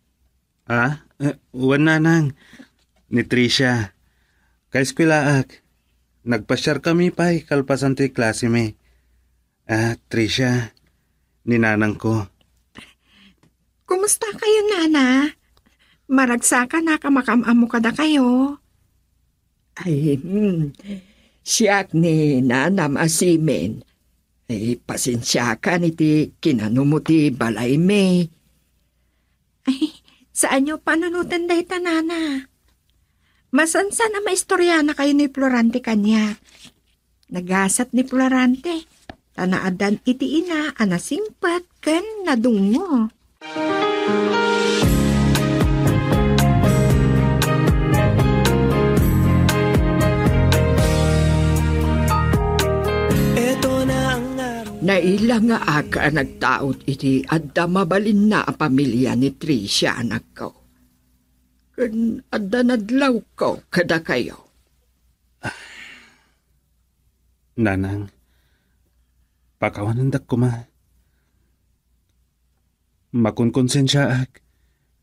Ah, eh, wen, Nanang. Ni Tricia. Kaeskuelaak. Nagpasiarkami pay kalpasan ti klasemi. Ah, Tricia, ni nanangko. Kumusta kayo, Nana? Maragsakanak a makaam-ammo kadakayo. Ay, hmm. Siak ni Nanam a Simen. Ay, pasensiakan iti kinanumo ti balaymi. Ay, saanyo panunoten dayta, Nana. Masansan a maistorianakayo ni Florante kaniak. Nagasat ni Florante, ta naaddan iti ina a nasingpet ken nadungngo. Naila nga Ak a nagtaud iti adda mabalinna a pamilia ni Tricia, anakko. Ken adda nadlawko kadakayo. Nanang, pakawanendak koma. Makonkonsensiaak,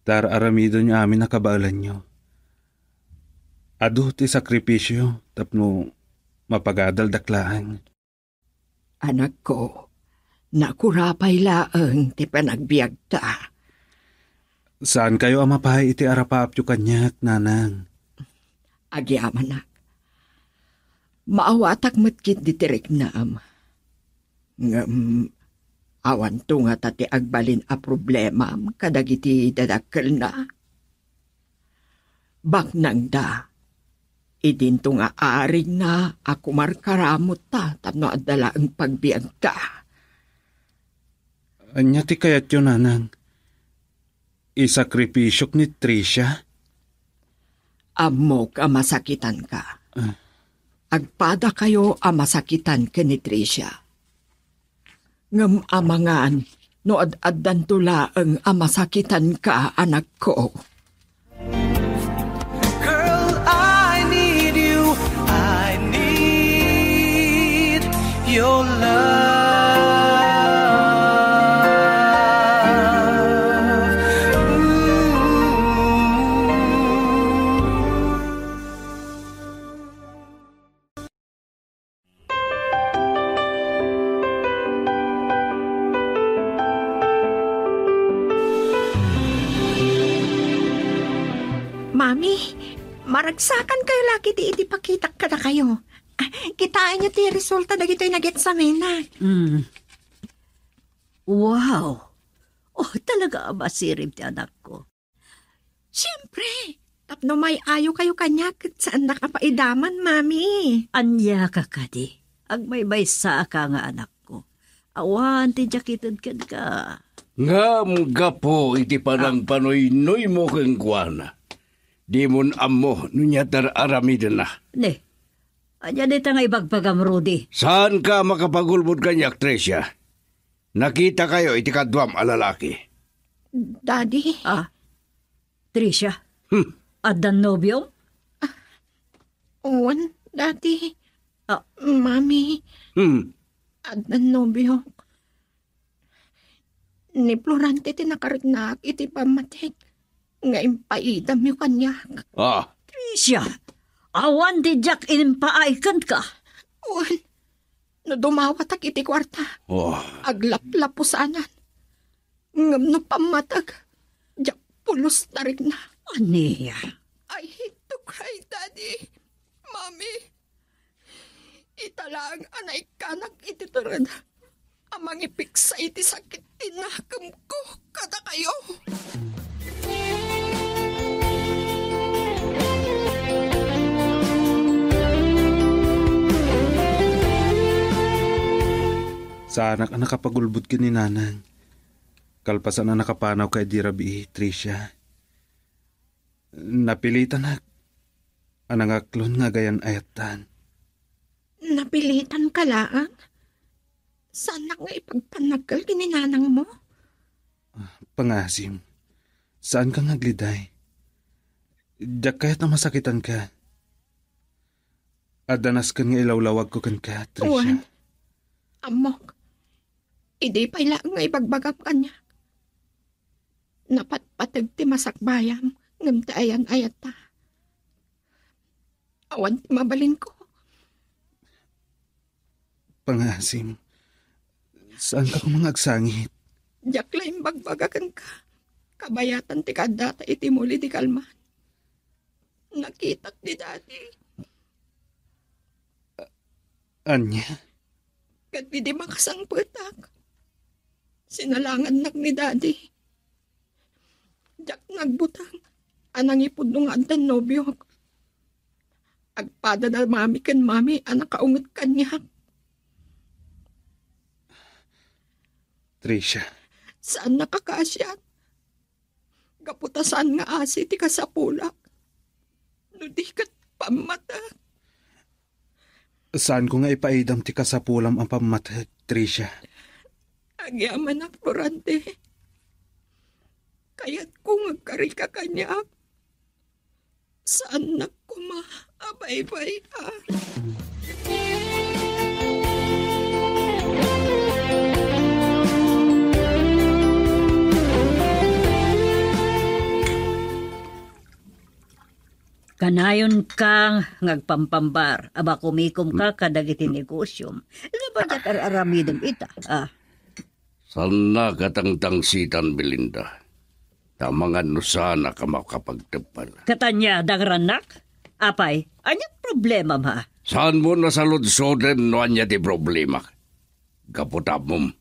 ta ar-aramidenyo amin a kabaelanyo. Adu ti sakripisio tapno mapagadaldak laeng. Anakko, nakurapay laeng ti panagbiagta. Saankayo a mapaay iti arapaapyo kaniak, Nanang. Agyamanak. Maawatak met ketdi ti riknam. Ngem, awanto ngata ti agbalin a problemam kadagiti dadakkelna. Baknangda, idinto nga arigna a kumarkaramotta tapno adda laeng pagbiagta. Ania ti kayatyo, Nanang? Isakripisiok ni Tricia? Ammok a masakitanka. Ah. agpadakayo a masakitan ken ni Tricia. Ngem amangan no ad-addanto laeng a masakitanka, anakko. Girl, I need you. I need your love. Ooh. Mami, maragsakan kayo la ketdi iti pakitak kadakayo. Ah, kitaenyo ti resulta dagitoy nageksamina. Mm. Wow! Oh, talaga a masirib ti anakko. Siempre, tapno may-ayo kayo kaniak ket saandak a paidaman, Mami. Ania ka kadi? Agmaymaysa ka nga anakko. Awan ti diak ited kenka. Ngem gapu iti panangpanuynoymo kenkuana, dimon ammo no ania ti ar-aramidenna. Ne, ania dayta nga ibagbagam, Rudy? Saanka a makapagulbod kaniak, Tricia. Nakitakayo iti kaduam a lalaki. Daddy? Ah, Tricia? Hmm. Addan nobiom? Wen, Daddy. Ah. Mami. Hmm. Addan nobiok. Ni Florante ti nakariknaak iti pammatik nga impaidamyo kaniak. Ah. Tricia, awan ti diak impaay kenka. Wen, no dumawatak iti kuarta, oh, aglaplapusanan. Ngem no pammatag, diak pulos tarigna. Ania? I hate to cry, Daddy. Mommy, ita laeng a naikkanak iti tured a mangipiksa iti sakit ti nakemko kadakayo. Saanak a nakapagulbod ken ni Nanang. Kalpasan a nakapanawka idi rabii, Tricia, napilitanak a nangaklon nga agayan-ayattan. Napilitanka laeng? Saannak nga ipagpannagkel ken ni nanangmo? Ah, pangaasim, saanka nga agliday. Diak kayat a masakitanka. Adda nasken nga ilawlawagko kenka, Tricia. Wen, ammok. Idi pay laeng nga ibagbagam kaniak. Napatpateg ti masakbayam ngem ti ayan-ayatta. Awan ti mabalinko. Pangaasim, saanka koma nga agsangit? Diak la imbagbaga kenka. Kabayatan ti kaaddata iti muli di kalman. Nakitak ni Daddy. Ania? Ket idi makasangpetak, sinalangannak ni Daddy. Diak nagbutang a nangipudno nga addan nobiok. Agpada da Mami ken Mami a nakaunget kaniak. Tricia. Saannak a kaasian. Gapu ta saan nga asi ti kasapulak. No di ket pammatek. Saanko nga ipaidam ti kasapulam a pammatek, Tricia. Agyamanak, Florante. Kayatko nga agkarika kaniak. Saannak koma a baybay-an. Kanayonka nga agpampambar a makumikomka kadagiti negosiom. Labadak ar-aramidem ita. Ah. Saannak a tangtangsitan, Belinda. Ta amangan no saanak a makapagteppel. Ket ania, dagrannak? Apay, ania ti problemam, ha? Saanmo a saludsodem no ania ti problemak? Gapu ta ammom.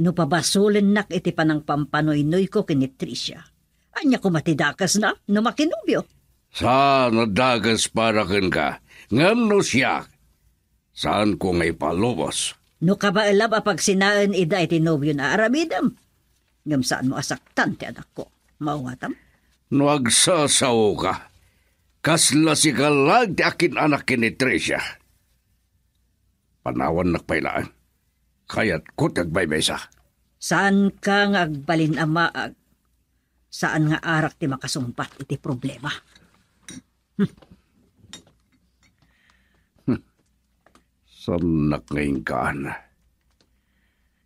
No pabasolennak iti panangpampanoynoyko ken ni Tricia, ania koma ti dakesna no makinobio? Saan a dakes para kenka, ngem no siak, saanko nga ipalubos. No kabaelam a pagsinaen ida iti nobiona a aramidem, ngem saanmo a saktan ti anakko. Mawatam? No agsasaoka, Kasla sika laeng ti akin-anak ken ni Tricia. Panawannak pay laeng. Kayatko ti agmaymaysa. Saanka nga agbalin a maag. Saan nga arak ti makasungbat iti problema. Saannak nga inkaan.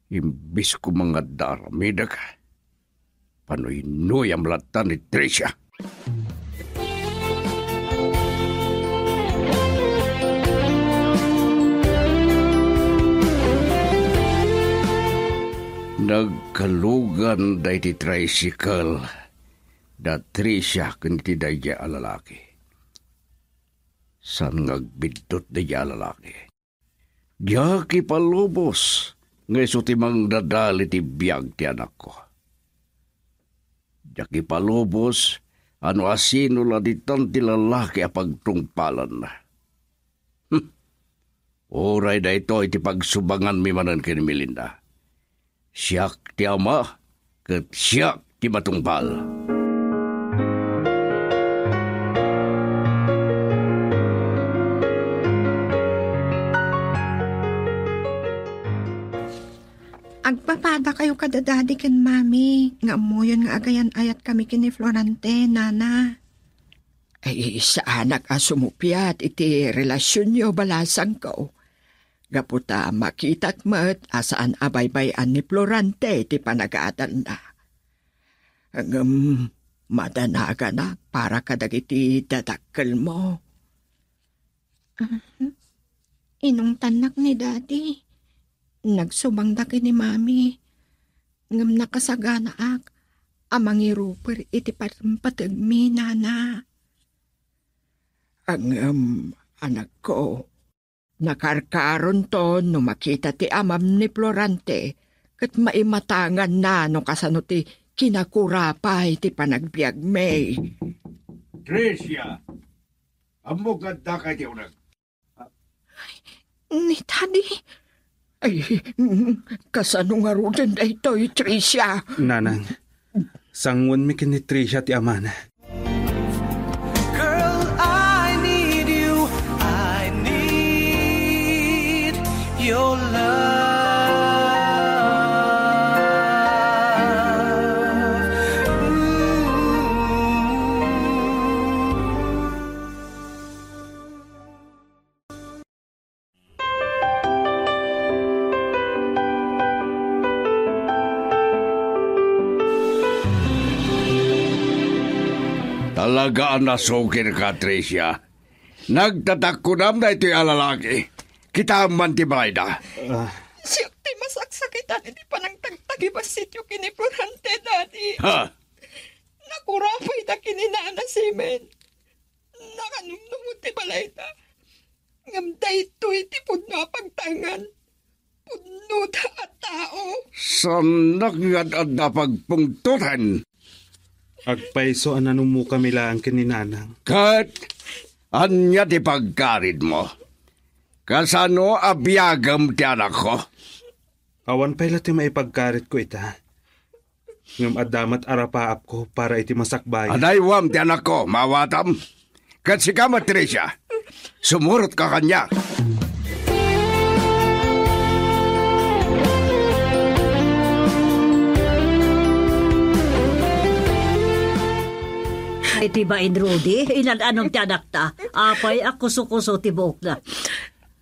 Imbes ko mangadda aramidek, panuynoyam latta ni Tricia. Nagkalugan daydi tricycle da Tricia ken iti daydiay a lalaki. Saan nga agbiddut daydiay a lalaki? Diak ipalubos nga isu ti mangdadal iti biag ti anakko. Diak ipalubos a no asino la ditan ti lalaki a pagtungpalan. Hm. Uray daytoy ti pagsubanganmi manen ken Melinda. Siak ti ama, ket siak ti matungpal. Agpapadakayo kada Daddy ken Mami, nga ammoyon nga agayan-ayatkami ken ni Florante, Nana. Ay, saanak a sumupiat iti relasionyo, balasangko. Gapu ta makitak met a saan a baybay-an ni Florante ti panagadalna. Ngem madanaganak para kadagiti dadakkelmo. Aha. Inungtannak ni Daddy. Nagsubangda ken ni Mami. Ngem nakasaganaak a mangiruper iti parimpategmi, Nana. Ngem, anakko, nakarkaronto no makita ti amam ni Florante ket maimatanganna no kasano ti kinakurapay ti panagbiagmi. Tricia, ammok nga addaka iti uneg. Ni Daddy. Ay, mm, kasano ngaruden daytoy, Tricia? Nanang, sanguenmi ken ni Tricia ti amana. Girl, I need you. I need your love. Ooh. Talaga a nasukirka, Tricia. Nagtatakkunam daytoy a lalaki. Kitaem man ti balayda. Ah. Siak ti masaksakitan iti panangtagtagibasityo ken ni Florante, Daddy. Ha? Nakurapayda ken ni Nana Simen. Nakanumnumot ti balayda. Ngem daytoy ti pudno a pagtaengan. Pudnoda a tao. Saannak nga ad-adda a pagpungtoten. Agpayso a nanumokami laeng ken ni Nanang. Ket ania ti pagkaridmo? Kasano a biagem ti anakko? Awan pay la ti maipagkaritko ita. Ngem adda met arapaapko para iti masakbayan. Adaywam ti anakko, maawatam. Ket sika met, Tricia, sumurotka kaniak. Iti bain, Rudy, inan-anom ti anakta. Apay a kuso-kuso ti buokna.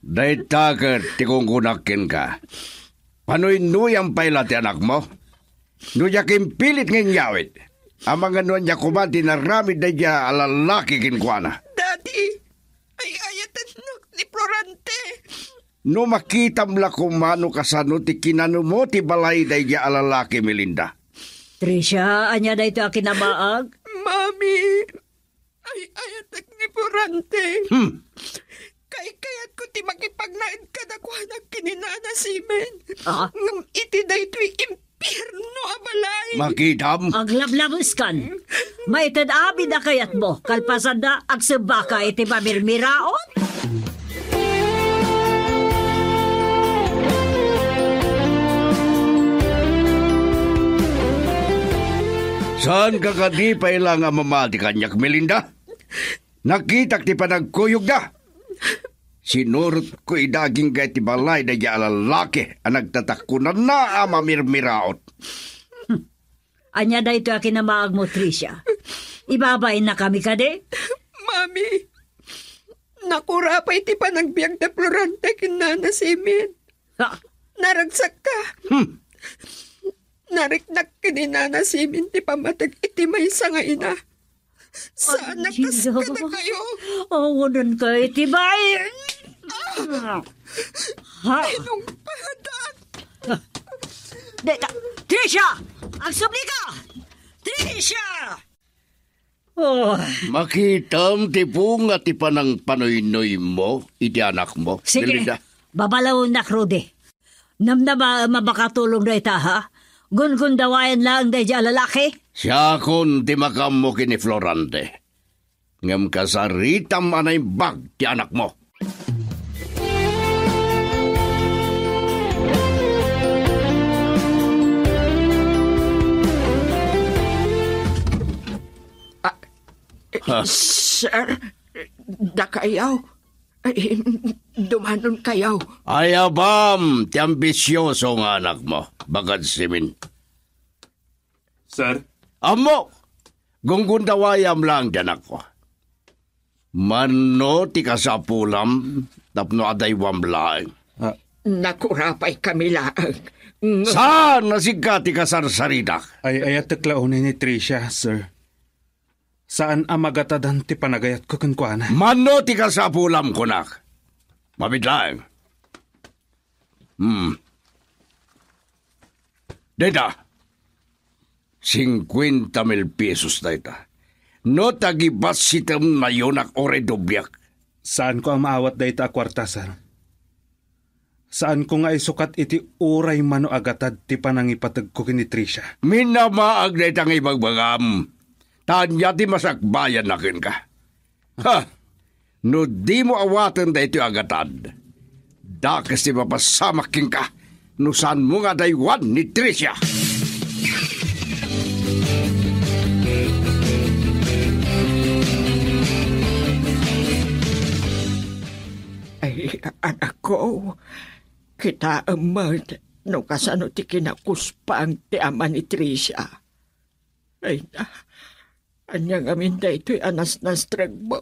Dayta ket ti kunkunak kenka. Panuynoyam pay la ti anakmo? No diak impilit nga inyawid, amangan no ania koma ti inaramid daydiay a lalaki kenkuana. Daddy, ay-ayatennak ni Florante. No makitam la koma no kasano ti kinanumo ti balay daydiay a lalaki, Melinda. Tricia, ania daytoy a kinamaag? Mami, ay-ayatek ni Florante. Hmm. Kaykayatko ti makipagnaed kadakuada ken ni Nana Simen. Ah? Ngem iti daytoy impierno a balay. Makitam? Aglablabeskan. Maited amin a kayatmo, kalpasanna, agsimbaka iti mamirmiraon. Saanka kadi pay la nga mamati kaniak, Melinda? Nakitak ti panagkuyogda. Sinurotko ida agingga iti balay daydiay a lalaki a nagtatakunanna a mamirmiraot. Ania daytoy a kinamaagmo, Tricia? Ibabainna kami kadi? Mami, nakurapay ti panagbiag da Florante ken Nana Simin. Ha? Naragsakka. Hmm. Nariknak ken ni Nana Simin ti pammateg iti maysa nga ina. Saan a kas kadakayo? Awanan ka iti bay. Ah! Ha? Tinungpadan. Deta, Tricia! Agsubli ka! Tricia! Oh. Makitam ti bunga ti panangpanuynoymo iti anakmo, Sige. Belinda. Babalawnak, Rudy. Namnama a makatulong dayta, ha? Gungundawayan laeng daydiay a lalaki? Siakon ti makaammo ken ni Florante. Ngem kasaritam a naimbag ti anakmo. Ah, Ha? Sir, dakayaw. Ay, dumanonkayaw. Ayabam ti ambisioso nga anakmo, Bagad Simin. Sir? Ammo, gunggundawayam laeng ti anakko. Mano ti kasapulam tapno adaywam laeng? Ah. Nakurapay kami laeng. Ng- Saan a sika ti kasarsaritak? Ay-ayatek la unay ni Tricia, sir. Saan a magatadan ti panagayatko kenkuana. Mano ti kasapulam, kunak? Mabiit laeng. Hmm. Dayta, singkuenta mil pesos dayta. No tagibassitem, nayonak uray dobliak. Saanko a maawat dayta a kuarta, sir. Saanko nga isukat iti uray mano a gatad ti panangipategko ken ni Tricia. Minamaag dayta nga ibagbagam. Ta ania ti masakbayanna kenka? Ha! No dimo awaten daytoy a gatad, dakes ti mapasamak kenka no saanmo nga adaywan ni Tricia. Ay, anakko, kitaem met no kasano ti kinakuspang ti ama ni Tricia. Ay, na, ania ngamin daytoy a nasnastregmo?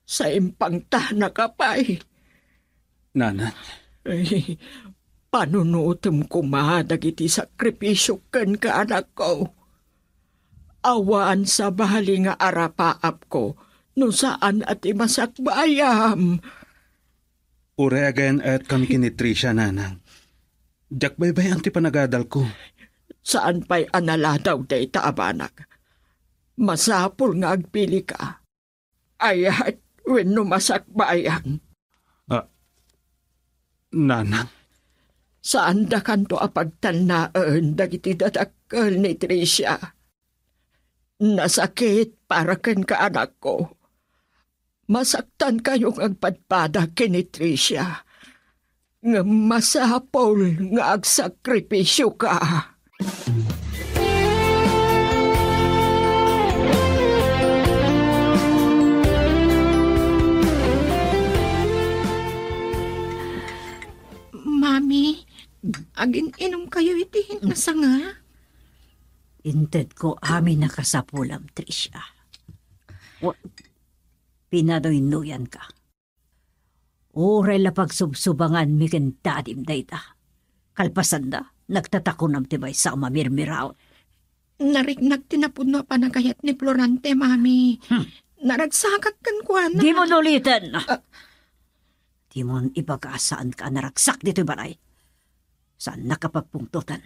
Saimpangtanaka pay. Nanang. Ay, panunotem koma dagiti sakripisio kenka, anakko. Awan sabali nga arapaapko no saan a ti masakbayam. Uray agayan-ayatkami ken ni Tricia, nanang. Diak baybay-an ti panagadalko. Saan pay a naladaw dayta a banag. Masapul nga agpilika. Ayat wenno masakbayan. Ah, nanang. Saandakanto a pagtalnaen dagiti dadakkel ni Tricia. Nasakit para kenka, anakko. Masaktankayo nga agpadpada ken ni Tricia. Ngem masapul nga agsakripisioka. Mami, agin-inom kayo iti nasanga? Intedko amin a kasapulam, Tricia. Wa-, pinanuynoyanka. Uray la pagsubsubanganmi ken dadim dayta. Kalpasanna, nagtatakunam ti maysa a mamirmiraot. Nariknak ti napudno a panagayat ni Florante, Mami. Hmm. Naragsakak kenkuana. Dimo uliten. Ah. Dimon ibaga a saanka a naragsak ditoy balay. Saannak a pagpungtotan.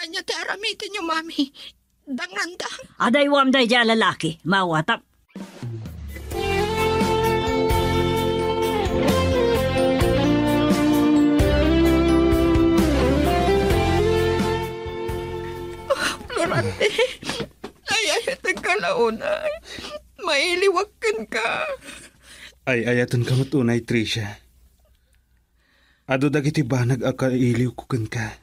Ania ti aramidyo, Mami? Dangranda? Adaywam daydiay a lalaki, maawatam. Florante, ay-ayatenka la unay. Mailiwak kenka. Ay-ayatenka met unay, Tricia. Adu dagiti banag a kailiwko kenka.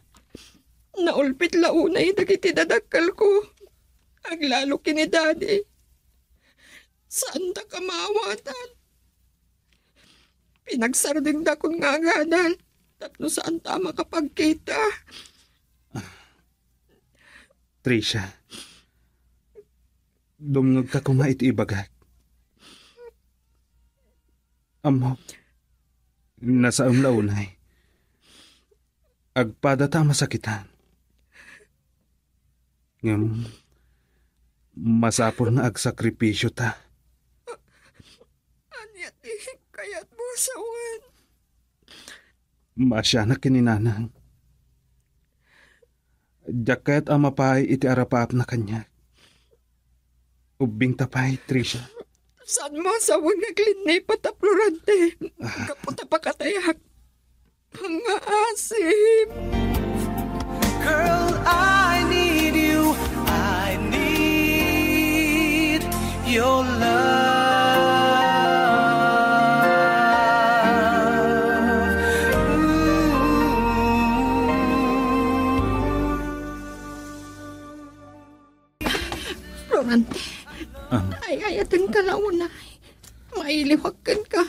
Naulpit la unay dagiti dadakkelko. Aglalo ken ni Daddy. Saandaka maawatan. Pinagsardengdakon nga agadal tapno saanta a makapagkita. Tricia, dumngegka koma iti ibagak. Ammok, nasaem la unay. Agpadata a masakitan. Ngem, masapul nga agsakripisiyota. Ania ti kayatmo a sawen? Maasianak ken ni Nanang. Diak kayat a mapaay iti arapaapna kaniak. Ubbingta pay, Tricia. Saanmo a sawen nga aglinnipat a Florante? Ah. Gapu ta pakatayak. Pangaasim. Girl, I need you. I need your love. Ooh. Florante, ah, ay-ayatenka la unay. Mailiwak kenka.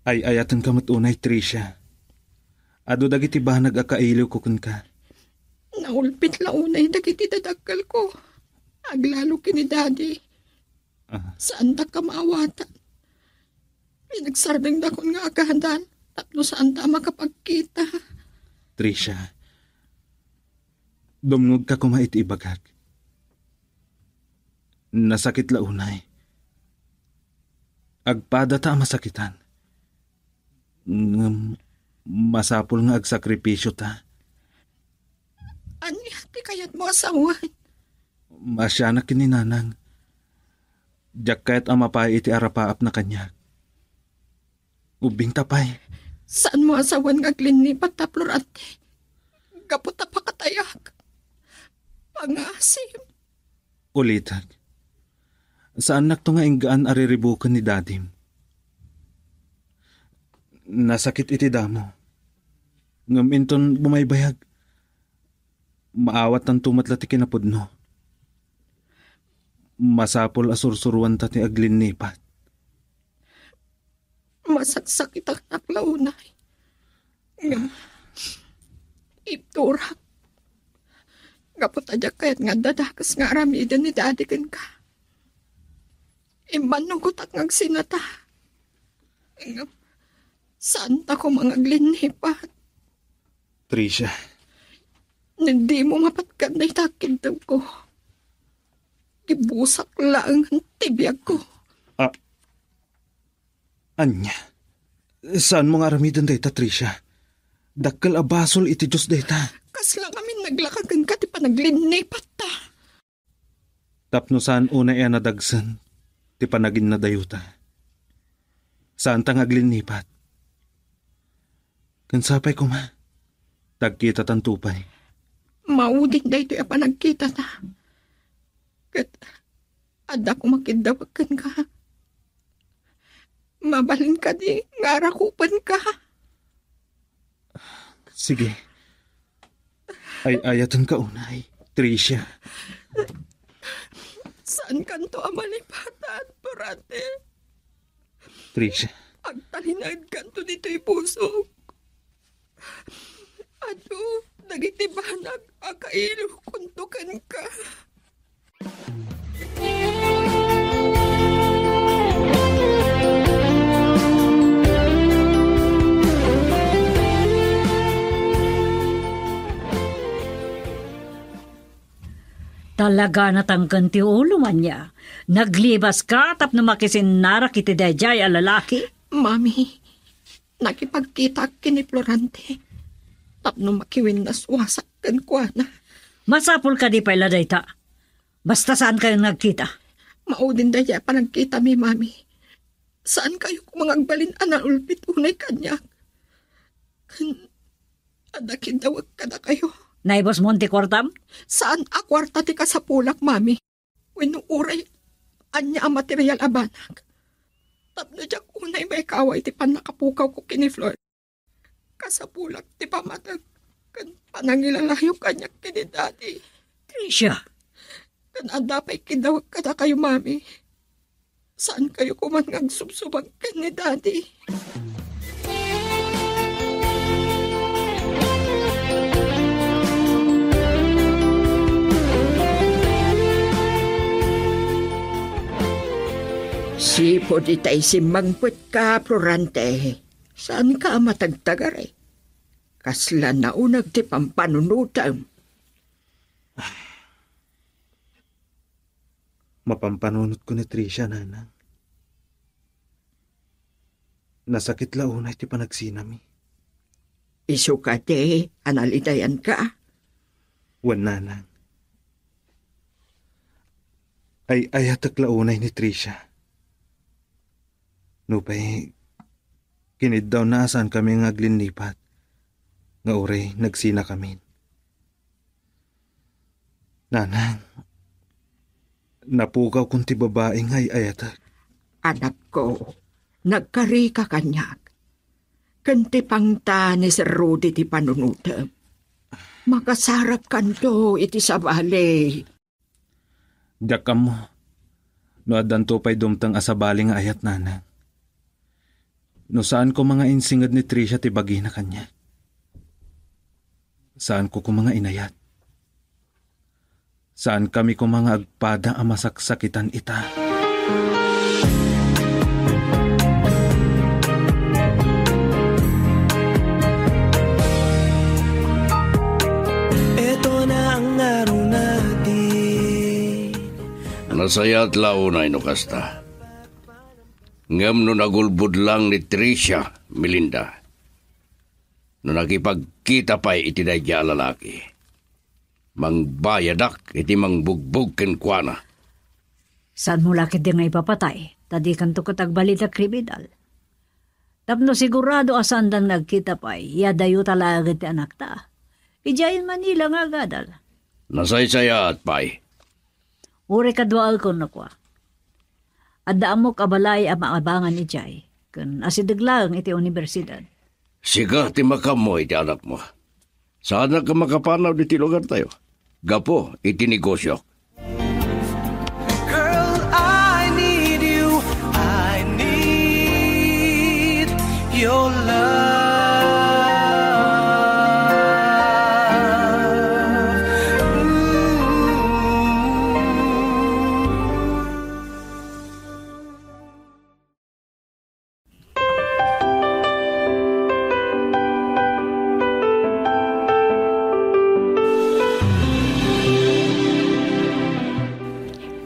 Ay-ayatenka met unay, Tricia. Adu dagiti banag a kailiwko kenka. Naulpit la unay dagiti dadakkelko. Aglalo ken ni Daddy. Ah. Saandak a maawatan. Pinagsardengdakon nga agadal tapno saanta a makapagkita. Tricia, dumngegka koma iti ibagak. Nasakit la unay. Agpadata a masakitan. Ngem masapul nga agsakripisiyota. Ania ti kayatmo a sawen? Maasianak ken ni Nanang. Diak kayat a mapaay iti arapaapna kaniak. Ubbingta pay. Saanmo a sawen nga aglinnipat ta, Florante? Gapu ta pakatayak. Pangaasim. Ulitek. Saannakto nga inggaan a riribuken ni Dadim. Nasakit iti damo. Ngem inton bumaybayag, maawattanto met la ti kinapudno. Masapul a sursuroanta ti aglinnipat. Masaksakitak la unay. Ngem, ibturak. Gapu ta diak kayat nga adda dakes nga aramiden ni Daddy kenka. Immannugotak nga agsinata. Ngem, saanta koma nga aglinnipat. Tricia. Ni dimo mapatgan dayta a kiddawko. Gibusak laeng ti biagko. Ah, ania? Saanmo nga aramiden dayta, Tricia? Dakkel a basol iti Dios dayta. Kasla ngamin naglaka kenka ti panaglinnipatta. Tapno saan unay a nadagsen ti panaginnadayota. Saanta nga aglinnipat. Ken sapay koma, tagkitatanto pay. Maudin daytoy a panagkitata. Ket adda koma kiddawek kenka. Mabalin kadi nga arakupenka? Sige. Ay-ayatenka unay, Tricia. Saankanto a malipatan, Florante? Tricia. Agtalinaedkanto ditoy pusok. Adu dagiti banag a kailiwkonto kenka. Talaga natangken ti ulom, ania? Naglibaska tapno makisinnarak iti daydiay a lalaki? Mami, nakipagkitaak ken ni Florante tapno makiwinnaswasak kenkuana. Masapul kadi pay la dayta? Basta saankayon nga agkita. Maudin daydiay a panagkitami, Mami. Saankayo koma nga agbalin a naulpit unay kaniak. Ken adda kiddawek kadakayo. Naibusmon ti kuartam? Saan a kuarta ti kasapulak, Mami. Wenno uray ania a material a banag. Tapno diak unay maikawa iti pannakapukawko ken ni Flor. Kasapulak ti pammateg ken panangilalayo kaniak ken ni Daddy. Tricia! Ken adda pay kiddawek kadakayo, Mami. Saan kayo kuman nga agsubsubag ken ni Daddy? Sipud itay simmangpetka, Florante, saan ka a matagtagari. Kasla nauneg ti pampanunotem. Mapampanunotko ni Tricia, Nanang. Nasakit la unay ti panagsinami. Isu kadi a nalidayanka? Wen, Nanang. Ay-ayatek la unay ni Tricia. Nupay, kiniddawna a saankami nga aglinlipat, nga uray nagsinakamin. Nanang, napukawkon ti babai nga ay-ayatek. Anakko, nagkarika kaniak. Ken ti pangta ni Sir Rudy ti panunotem. Makasarapkanto iti sabali. Diak ammo no addanto pay dumteng a sabali nga ayat, Nanang. No saan koma nga insinged ni Tricia ti bagina kaniak, saanko koma nga inayat. Saankami koma nga agpada a masaksakitan ita. Eto na ang araw natin. Nasayaat la unay no kasta. Ngem no nagulbod lang ni Tricia, Melinda, no nakipagkita pay iti daydiay a lalaki, mangbayadak iti mangbugbog kenkuana. Saanmo la ketdi nga ipapatay, ta dikanto ket agbalin a kriminal. Tapno sigurado a saanda nga agkita pay, ya dayta laengen ti anakta. Idiay Manila nga agadal. Nasaysayaat pay. Uray kaduaekon, nakua. Adda ammok a balay a maabangan idiay, ken asideg laeng iti universidad. Sika ti makaammo iti anakmo. Saanak a makapanaw ditoy lugartayo gapu iti negosiok. Girl, I need you. I need your love. Ooh.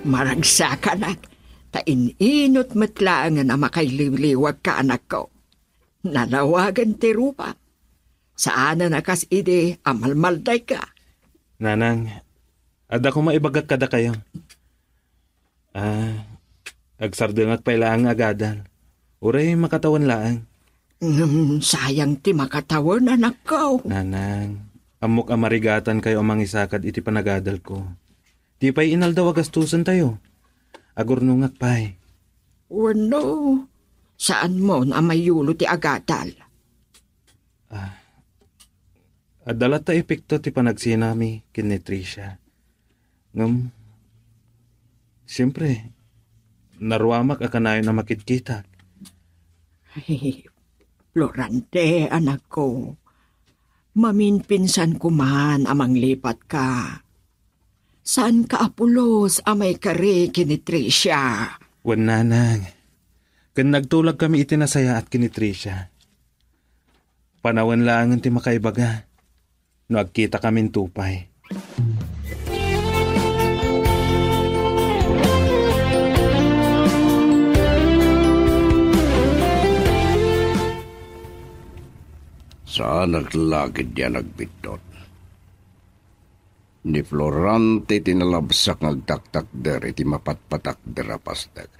Maragsakanak, ta in-inut met laengen a makailiwliwagka, anakko. Nalawagen ti rupa. Saanen a kas idi a malmaldayka. Nanang, adda koma ibagak kadakayo. Ah, agsardengak pay laeng nga agadal. Uray makatawen laeng. Ngem sayang ti makatawen, anakko. Nanang, ammok a marigatankayo a mangisakad iti panagadalko. Di pay inaldaw a gastusentayo. Agurnongak pay. Wenno, saanmon a mayulo ti agadal? Ah, adda latta epekto ti panagsinami ken ni Tricia. Ngem, siempre, naruamak a kanayon a makitkitak. Ay, Florante, anakko, maminpinsan ko man a manglipatka. Saanka a pulos a maikari ken ni Tricia? Wen, Nanang. Ken nagtulagkami iti nasayaat ken ni Tricia. Panawen laengen ti makaibaga no agkitakaminto pay. Saanak la ketdi a nagbiddut. Ni Florante ti nalabsak nga agtaktakder iti mapatpatakder a pasdek.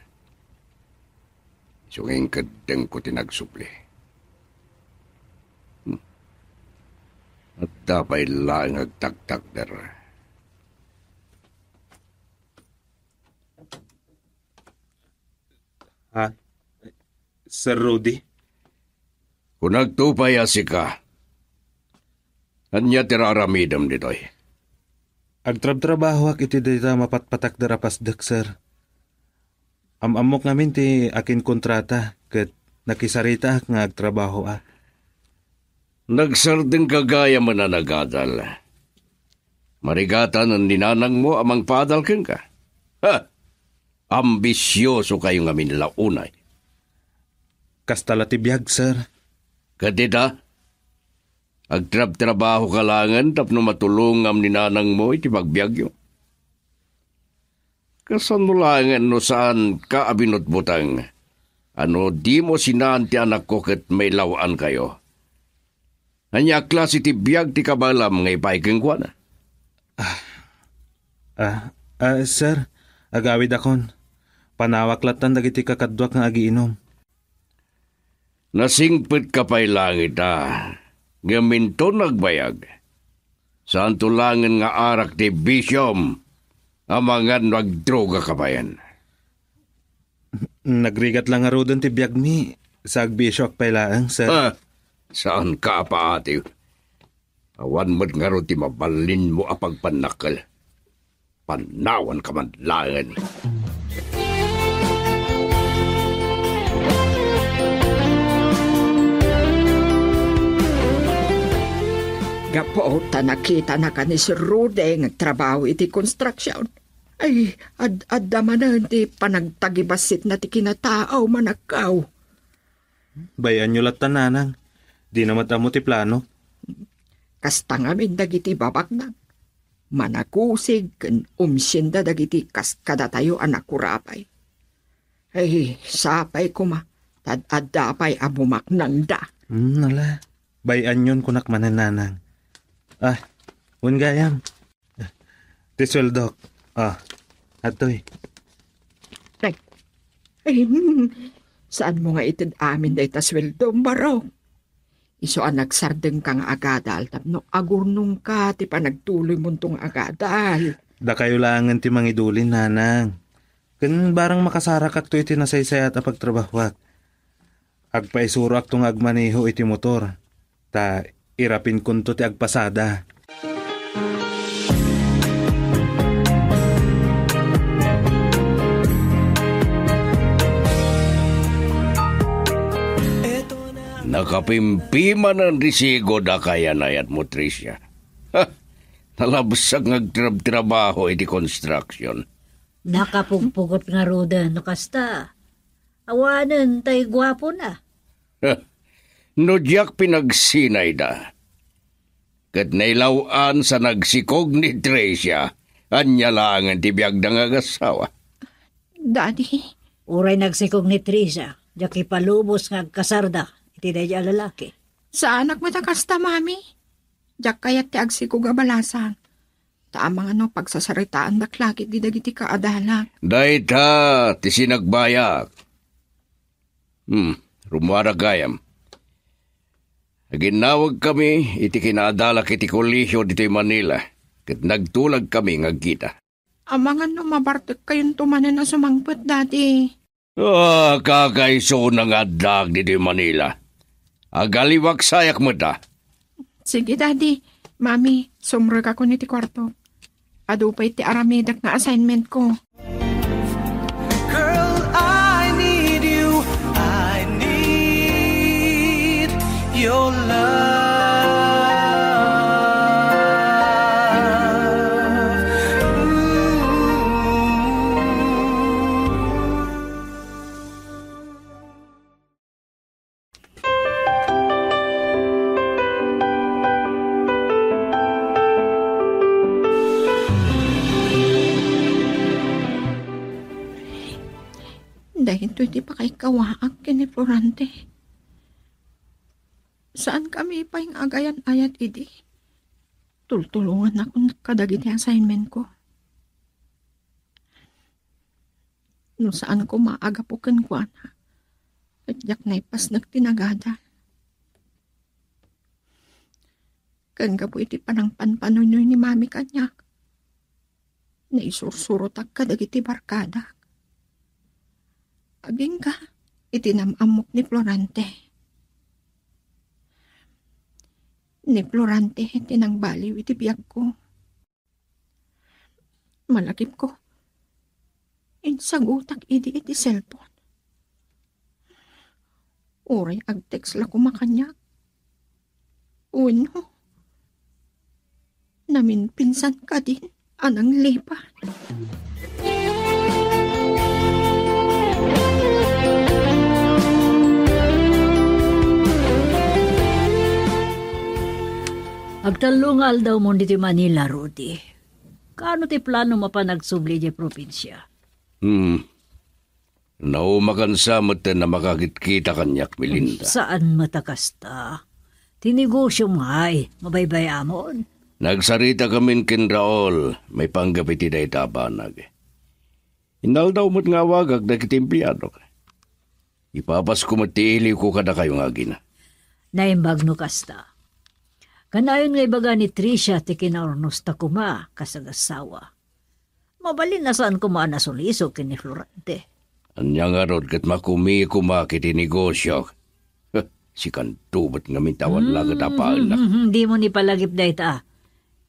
Isu nga inkeddengko ti nagsubli. Hmm. Adda pay laeng agtaktakder. Ha? Sir Rudy? Kunagto pay a sika. Ania ti raramidem ditoy? Agtrabtrabahoak iti dayta mapatpatakder a pasdek, sir. Am-ammok ngamin ti akinkontrata ket nakisaritaak nga agtrabahoak. Nagsardengka gayam a nagadal. Marigatan ni nanangmo a mangpaadal kenka. Ha! Ambisiosokayo ngamin la unay. Kasta la ti biag, sir. Ket ita, agtrabtrabahoka laengen tapno matulongam ni nanangmo iti pagbiagyo. Kasano laengen no saanka a binutbuteng? A no dimo sinaan ti anakko ket mailaw-ankayo? Ania a klase ti biag ti kabaelam nga ipaay kenkuana? Ah, ah, sir, agawidakon. Panawak lattan dagiti kakaduak nga agiinum. Nasingpetka pay laeng ita, ngem inton agbayag, saanto laengen nga arak ti bisiom, amangan no agdrogaka bayen. Nagrigat la ngaruden ti biagmi, sa agbisioak pay laeng, sir. Ah, saanka a paatiw. Awan met ngarud ti mabalinmo a pagpannakkel. Pannawanka man laengen. Gapu ta nakitanaka ni Sir Rudy nga agtrabaho iti construction. Ay, ad-, adda manen ti panagtagibassitna ti kinataaw, manakkaw. Bay-anyo latta, nanang. Dina met ammo ti plano. Kasta ngamin dagiti babaknang. Manakusig ken umsienda dagiti kas kadatayo a nakurapay. Ay, sapay koma, ta ad-adda pay a bumaknangda. Hmm, ala. Bay-anyon kunak manen, nanang. Ah, wen gayam. Ti sueldok. Ah, adtoy. Ay, ay, hmm. Saanmo nga ited amin dayta sueldo, barok? Isu a nagsardengka nga agadal tapno agurnongka ti panagtuloymonto nga agadal. Dakayo laengen ti mangidulin, nanang. Ken barang makasarakakto iti nasaysayat a pagtrabahoak. Agpaisuroakto nga agmaneho iti motor, ta irapinkonto ti agpasada. Nakapimpimanan ti sigud a kayan-ayatmo, Tricia. Ha! Nalabsak nga agtrabtrabaho iti construction. Nakapugpugot ngaruden no kasta. Awanen tay guapona. No diak pinagsinayda, ket nailaw-an sa nagsikog ni Tricia, ania laengen ti biagda nga agassawa? Daddy. Uray nagsikog ni Tricia, diak ipalubos nga agkasarda iti daydiay a lalaki. Saanak met a kasta, Mami. Diak kayat ti agsikog a balasang. Ta amangan no pagsasaritaandak la ketdi dagiti kaadalak. Dayta ti sinagbayak. Hmm, rummuarak gayam. Aginnawagkami iti kinaadalak iti kolehiyo ditoy Manila, ket nagtulagkami nga agkita. Amangan no mabartekkayonto manen a sumangpet, Daddy. Ah, kakaisuna nga addaak ditoy Manila. Agaliwak sayak met a. Sige, Daddy. Mami, sumrekakon iti kuarto. Adu pay ti aramidek nga assignment ko. Girl, I need you. I need your love. Ooh. Daytoy ti pakaikawaak ken ni Florante. Saankami pay nga agayan-ayat idi. Tultulongannakon kadagiti assignment ko. No saan koma a gapu kenkuana, ket diak naipasnek ti nagada. Ken gapu iti panangpanpanoynoy ni Mami kaniak, naisursurotak kadagiti barkadak. Agingga iti nam-ammok ni Florante. Ni Florante ti nangbaliw iti biagko. Malakipko, Insagutak idi iti cellphone. Uray ag-text la koma kaniak. Wenno, naminpinsan kadin a nanglipat. Agtallo nga aldawmon ditoy Manila, Rudy. Kaano ti plano mapan agsubli idiay probinsia? Hmm. Naumakan sa met a makakitkita kaniak, Melinda. Saan met a kasta? Ti negosiom ngay, mabaybay-amon. Nagsarita kamin ken Raul, maipanggep iti dayta a banag. Inaldaw met nga awagak dagiti empleyadok. Ipapasko met ti iliwko kadakayo nga agina. Naimbag no kasta. Kanayon nga ibaga ni Tricia ti kinaurnosta koma kas agassawa. Mabalin a saan koma a nasulisog ken ni Florante. Ania ngarud ket makumikom koma iti negosiok? Sikanto met ngamin ti awan la ket apaennak. Hmm, hmm, hmm, dimo ipalagip dayta.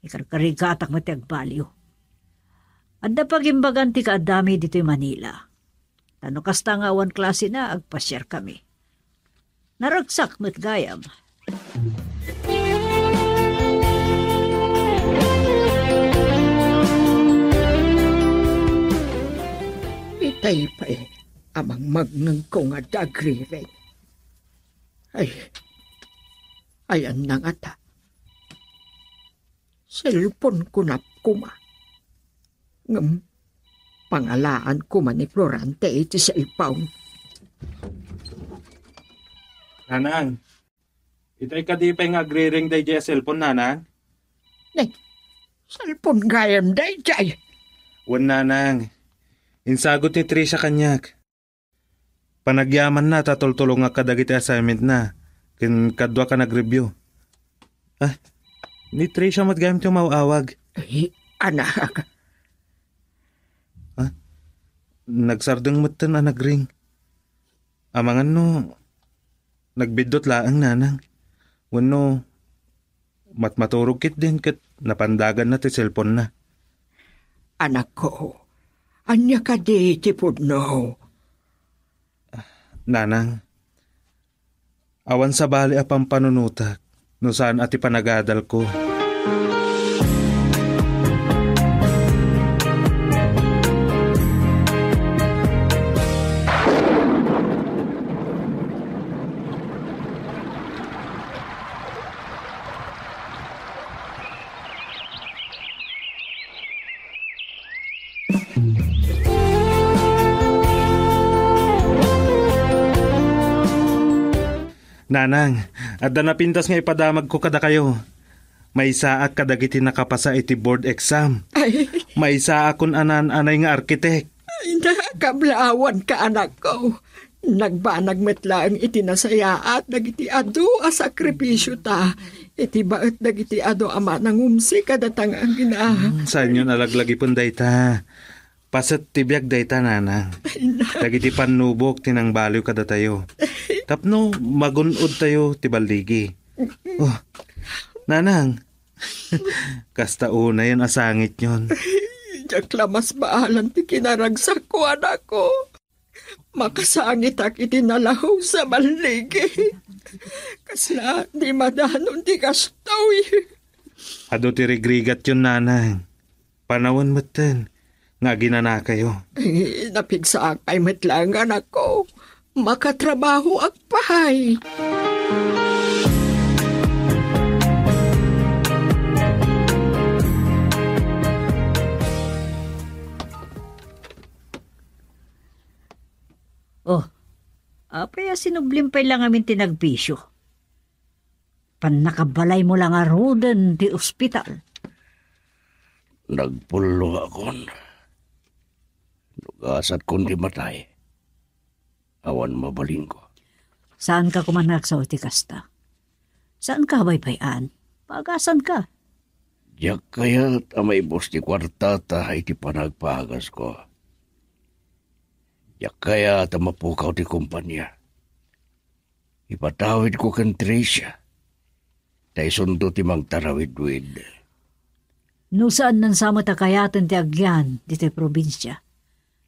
Ikarkarigatak met ti agbaliw. Adda pagimbagan ti kaaddami ditoy Manila. Ta no kasta nga awan klasena, agpasiarkami. Naragsak met gayam. Itay pay a mangmangngegko nga dagriring. Ay, ayanna ngata. Cellphone ko na koma. Ngem, pangalaan koma ni Florante iti cellphone. Nanang, itay kadi pay nga agriring daydiay a cellphone, Nanang? Ne, cellphone gayam daydiay. Wen, Nanang. Insagut ni Tricia kaniak. Panagyamanna ta tultulongak kadagiti assignmentna ken kaduak a nag-review. Ah, ni Tricia met gayam ti umaw-awag. Ay, anak. Ah, nagsardeng metten a nagring. Amangan no nagbiddut laeng, Nanang. Wenno, matmaturog ketdin ket napandaganna ti cellphone-na. Anakko, ania kadi ti pudno? Nanang, awan sabali a pampanunotak no saan a ti panagadalko. Nanang, adda napintas nga ipadamagko kadakayo. Maisaak kadagiti nakapasa iti board exam. Ay. Maisaakon a naan-anay nga arkitek. Ay, nakablawan ka, anakko. Nagbanag met laeng iti nasayaat dagiti adu a sakripisiota iti baet dagiti adu a manangumsi kadata nga agina. Hmm, saanyon a laglagipen dayta. Paset ti biag dayta, Nanang. Ay, na. Dagiti pannubok ti nangbaliw kadatayo. Tapno magun-odtayo ti balligi. Oh, Nanang, kasta unayen a sangityon. Diak la masbaalan ti kinaragsakko, anakko. Makasangitak iti nalaus a balligi. Kasla di madanon ti kastoy. Adu ti rigrigatyon, Nanang. Panawen metten nga aginanakayo. Eh, napigsaak pay met laeng, anakko. Makatrabahoak pay. Oh, apay a sinublim pay la ngamin ti nagbisio? Pannakabalaymo la ngaruden ti ospital. Nagpulloakon. Nugasatkon ti matay. Awan mabalinko. Saanka koma nga agsao iti kasta. Saanka a baybay-an. Paagasanka. Diak kayat a maibus ti kuartata iti panagpaagasko. Diak kayat a mapukaw ti kompania. Ipatawidko ken Tricia. Ta isunto ti mangtarawidwid. No saan, nansa met a kayaten ti agyan ditoy probinsia.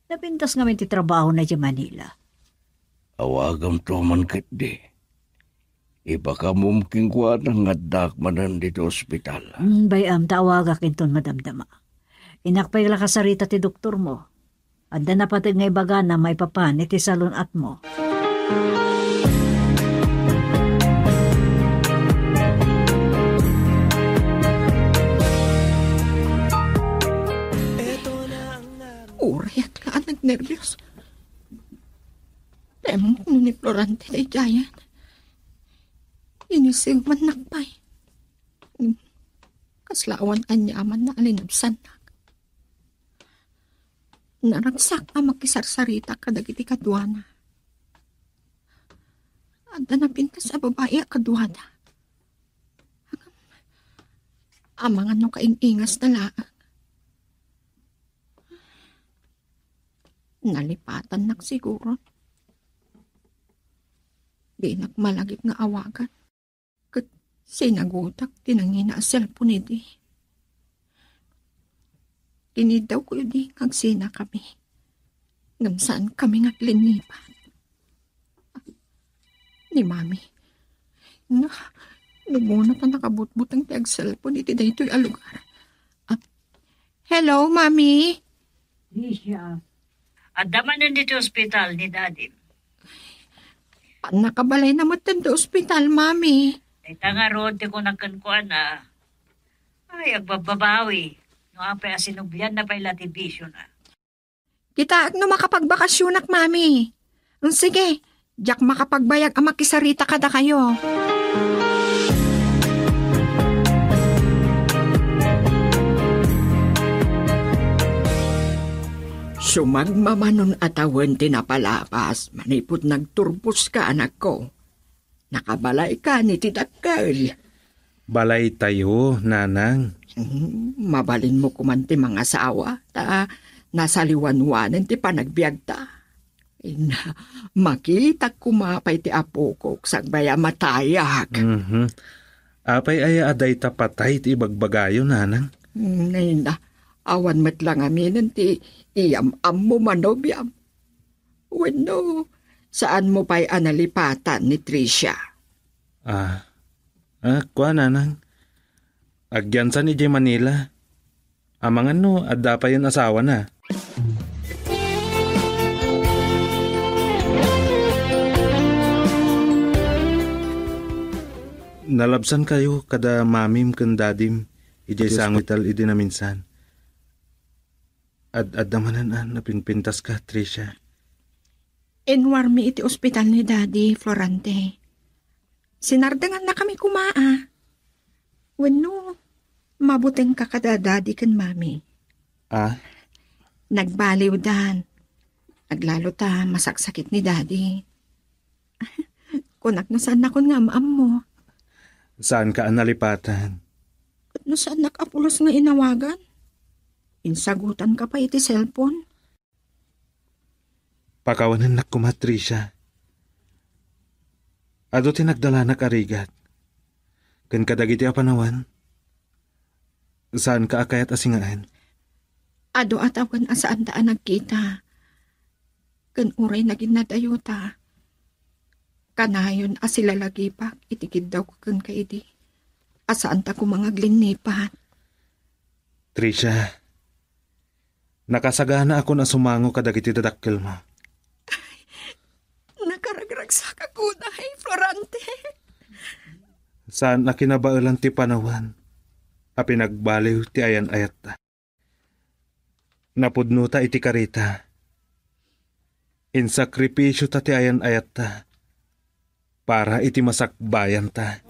Napintas ngamin ti trabahona idiay Manila. Awagamto man ketdi. Ibakamom kenkuana nga addaak manen ditoy ospital. Hmm, bay-am ta awagak inton madamdama. Innak pay la kasarita ti doktormo. Adda napateg nga ibagana maipapan iti salun-atmo. Urayat nga a nagnerbios. Temmok no ni Florante daydiayen. Inisiw mannak pay. Kasla awan aniamanna a linubsannak. Naragsak a makisarsarita kadagiti kaduana. Adda napintas a babai a kaduada. Amangan no kaing-ingasna laeng. Nalipatannak siguro. Dinak malagip nga awagan. Ket sinagutak ti nangina a cellphone idi. Iniddawko idi nga agsinakami. Ngem saankami nga aglinnipat. Ni Mami. Nga, numuna ta nakabutbuteng ti agcellphone iti daytoy a lugar. Ah, hello, Mami? Tricia, adda manen ditoy ospital ni Dadim. Nakabalayna met ti ospital, Mami. Dayta ngarud ti kunak kenkuana. Ay, agbabbabawi. No apay a sinublianna pay la ti bisiona. Kitaek no makapagbakasyonak, Mami. Sige, diak makapagbayag a makisarita kadakayo. Sumagmamano a tawen ti napalabas manipud nagturboska, anakko. Nakabalaykan iti dakkel. Balaytayo, nanang. Hmm, mabalinmo koman ti mangasawa, ta nasaliwanwanen ti panagbiagta. Inna, makitak koma pay ti apokok sakbay a matayag. Mhm. Apay aya a dayta patay ti ibagbagayo, nanang? Hmm, inna, awan met la ngaminen ti iyam-ammo manobiam. Wenno, saanmo pay a nalipatan ni Tricia? Ah, ah, kua, nanang. Agyansan idiay Manila. Amangan no adda payen asawana. Nalabsankayo kada mamim ken dadim idiay Yes, sango pa- ital idi naminsan. Ad-adda manen a napinpintaska, Tricia. Inwarmi iti ospital ni Daddy, Florante. Sinardengannakami koma a. Wenno, mabutengka kada Daddy ken Mami. Ah? Nagbaliwdan. Aglalo ta masaksakit ni Daddy. Kunak no saannakon nga am-ammo. Saanka a nalipatan? Ket no saannak a pulos nga inawagan? Insagutanka pay iti cellphone? Pakawanennak koma, Tricia. Adu ti nagdalanak a rigat. Ken kadagiti a panawen, saanka a kayat a singaen? Adu a tawen a saanta a nagkita. Ken uray naginnadayota, kanayon a silalagipek iti kiddawko kenka idi a saanta koma nga aglinnipat. Tricia, nakasaganaakon a sumango kadagiti dadakkelmo. Ay, nakaragragsakak unay, Florante. Saan a kinabaelan ti panawen a pinagbaliw ti ayan-ayatta. Napudnota iti karita. Insakripisyota ti ayan-ayatta para iti masakbayanta.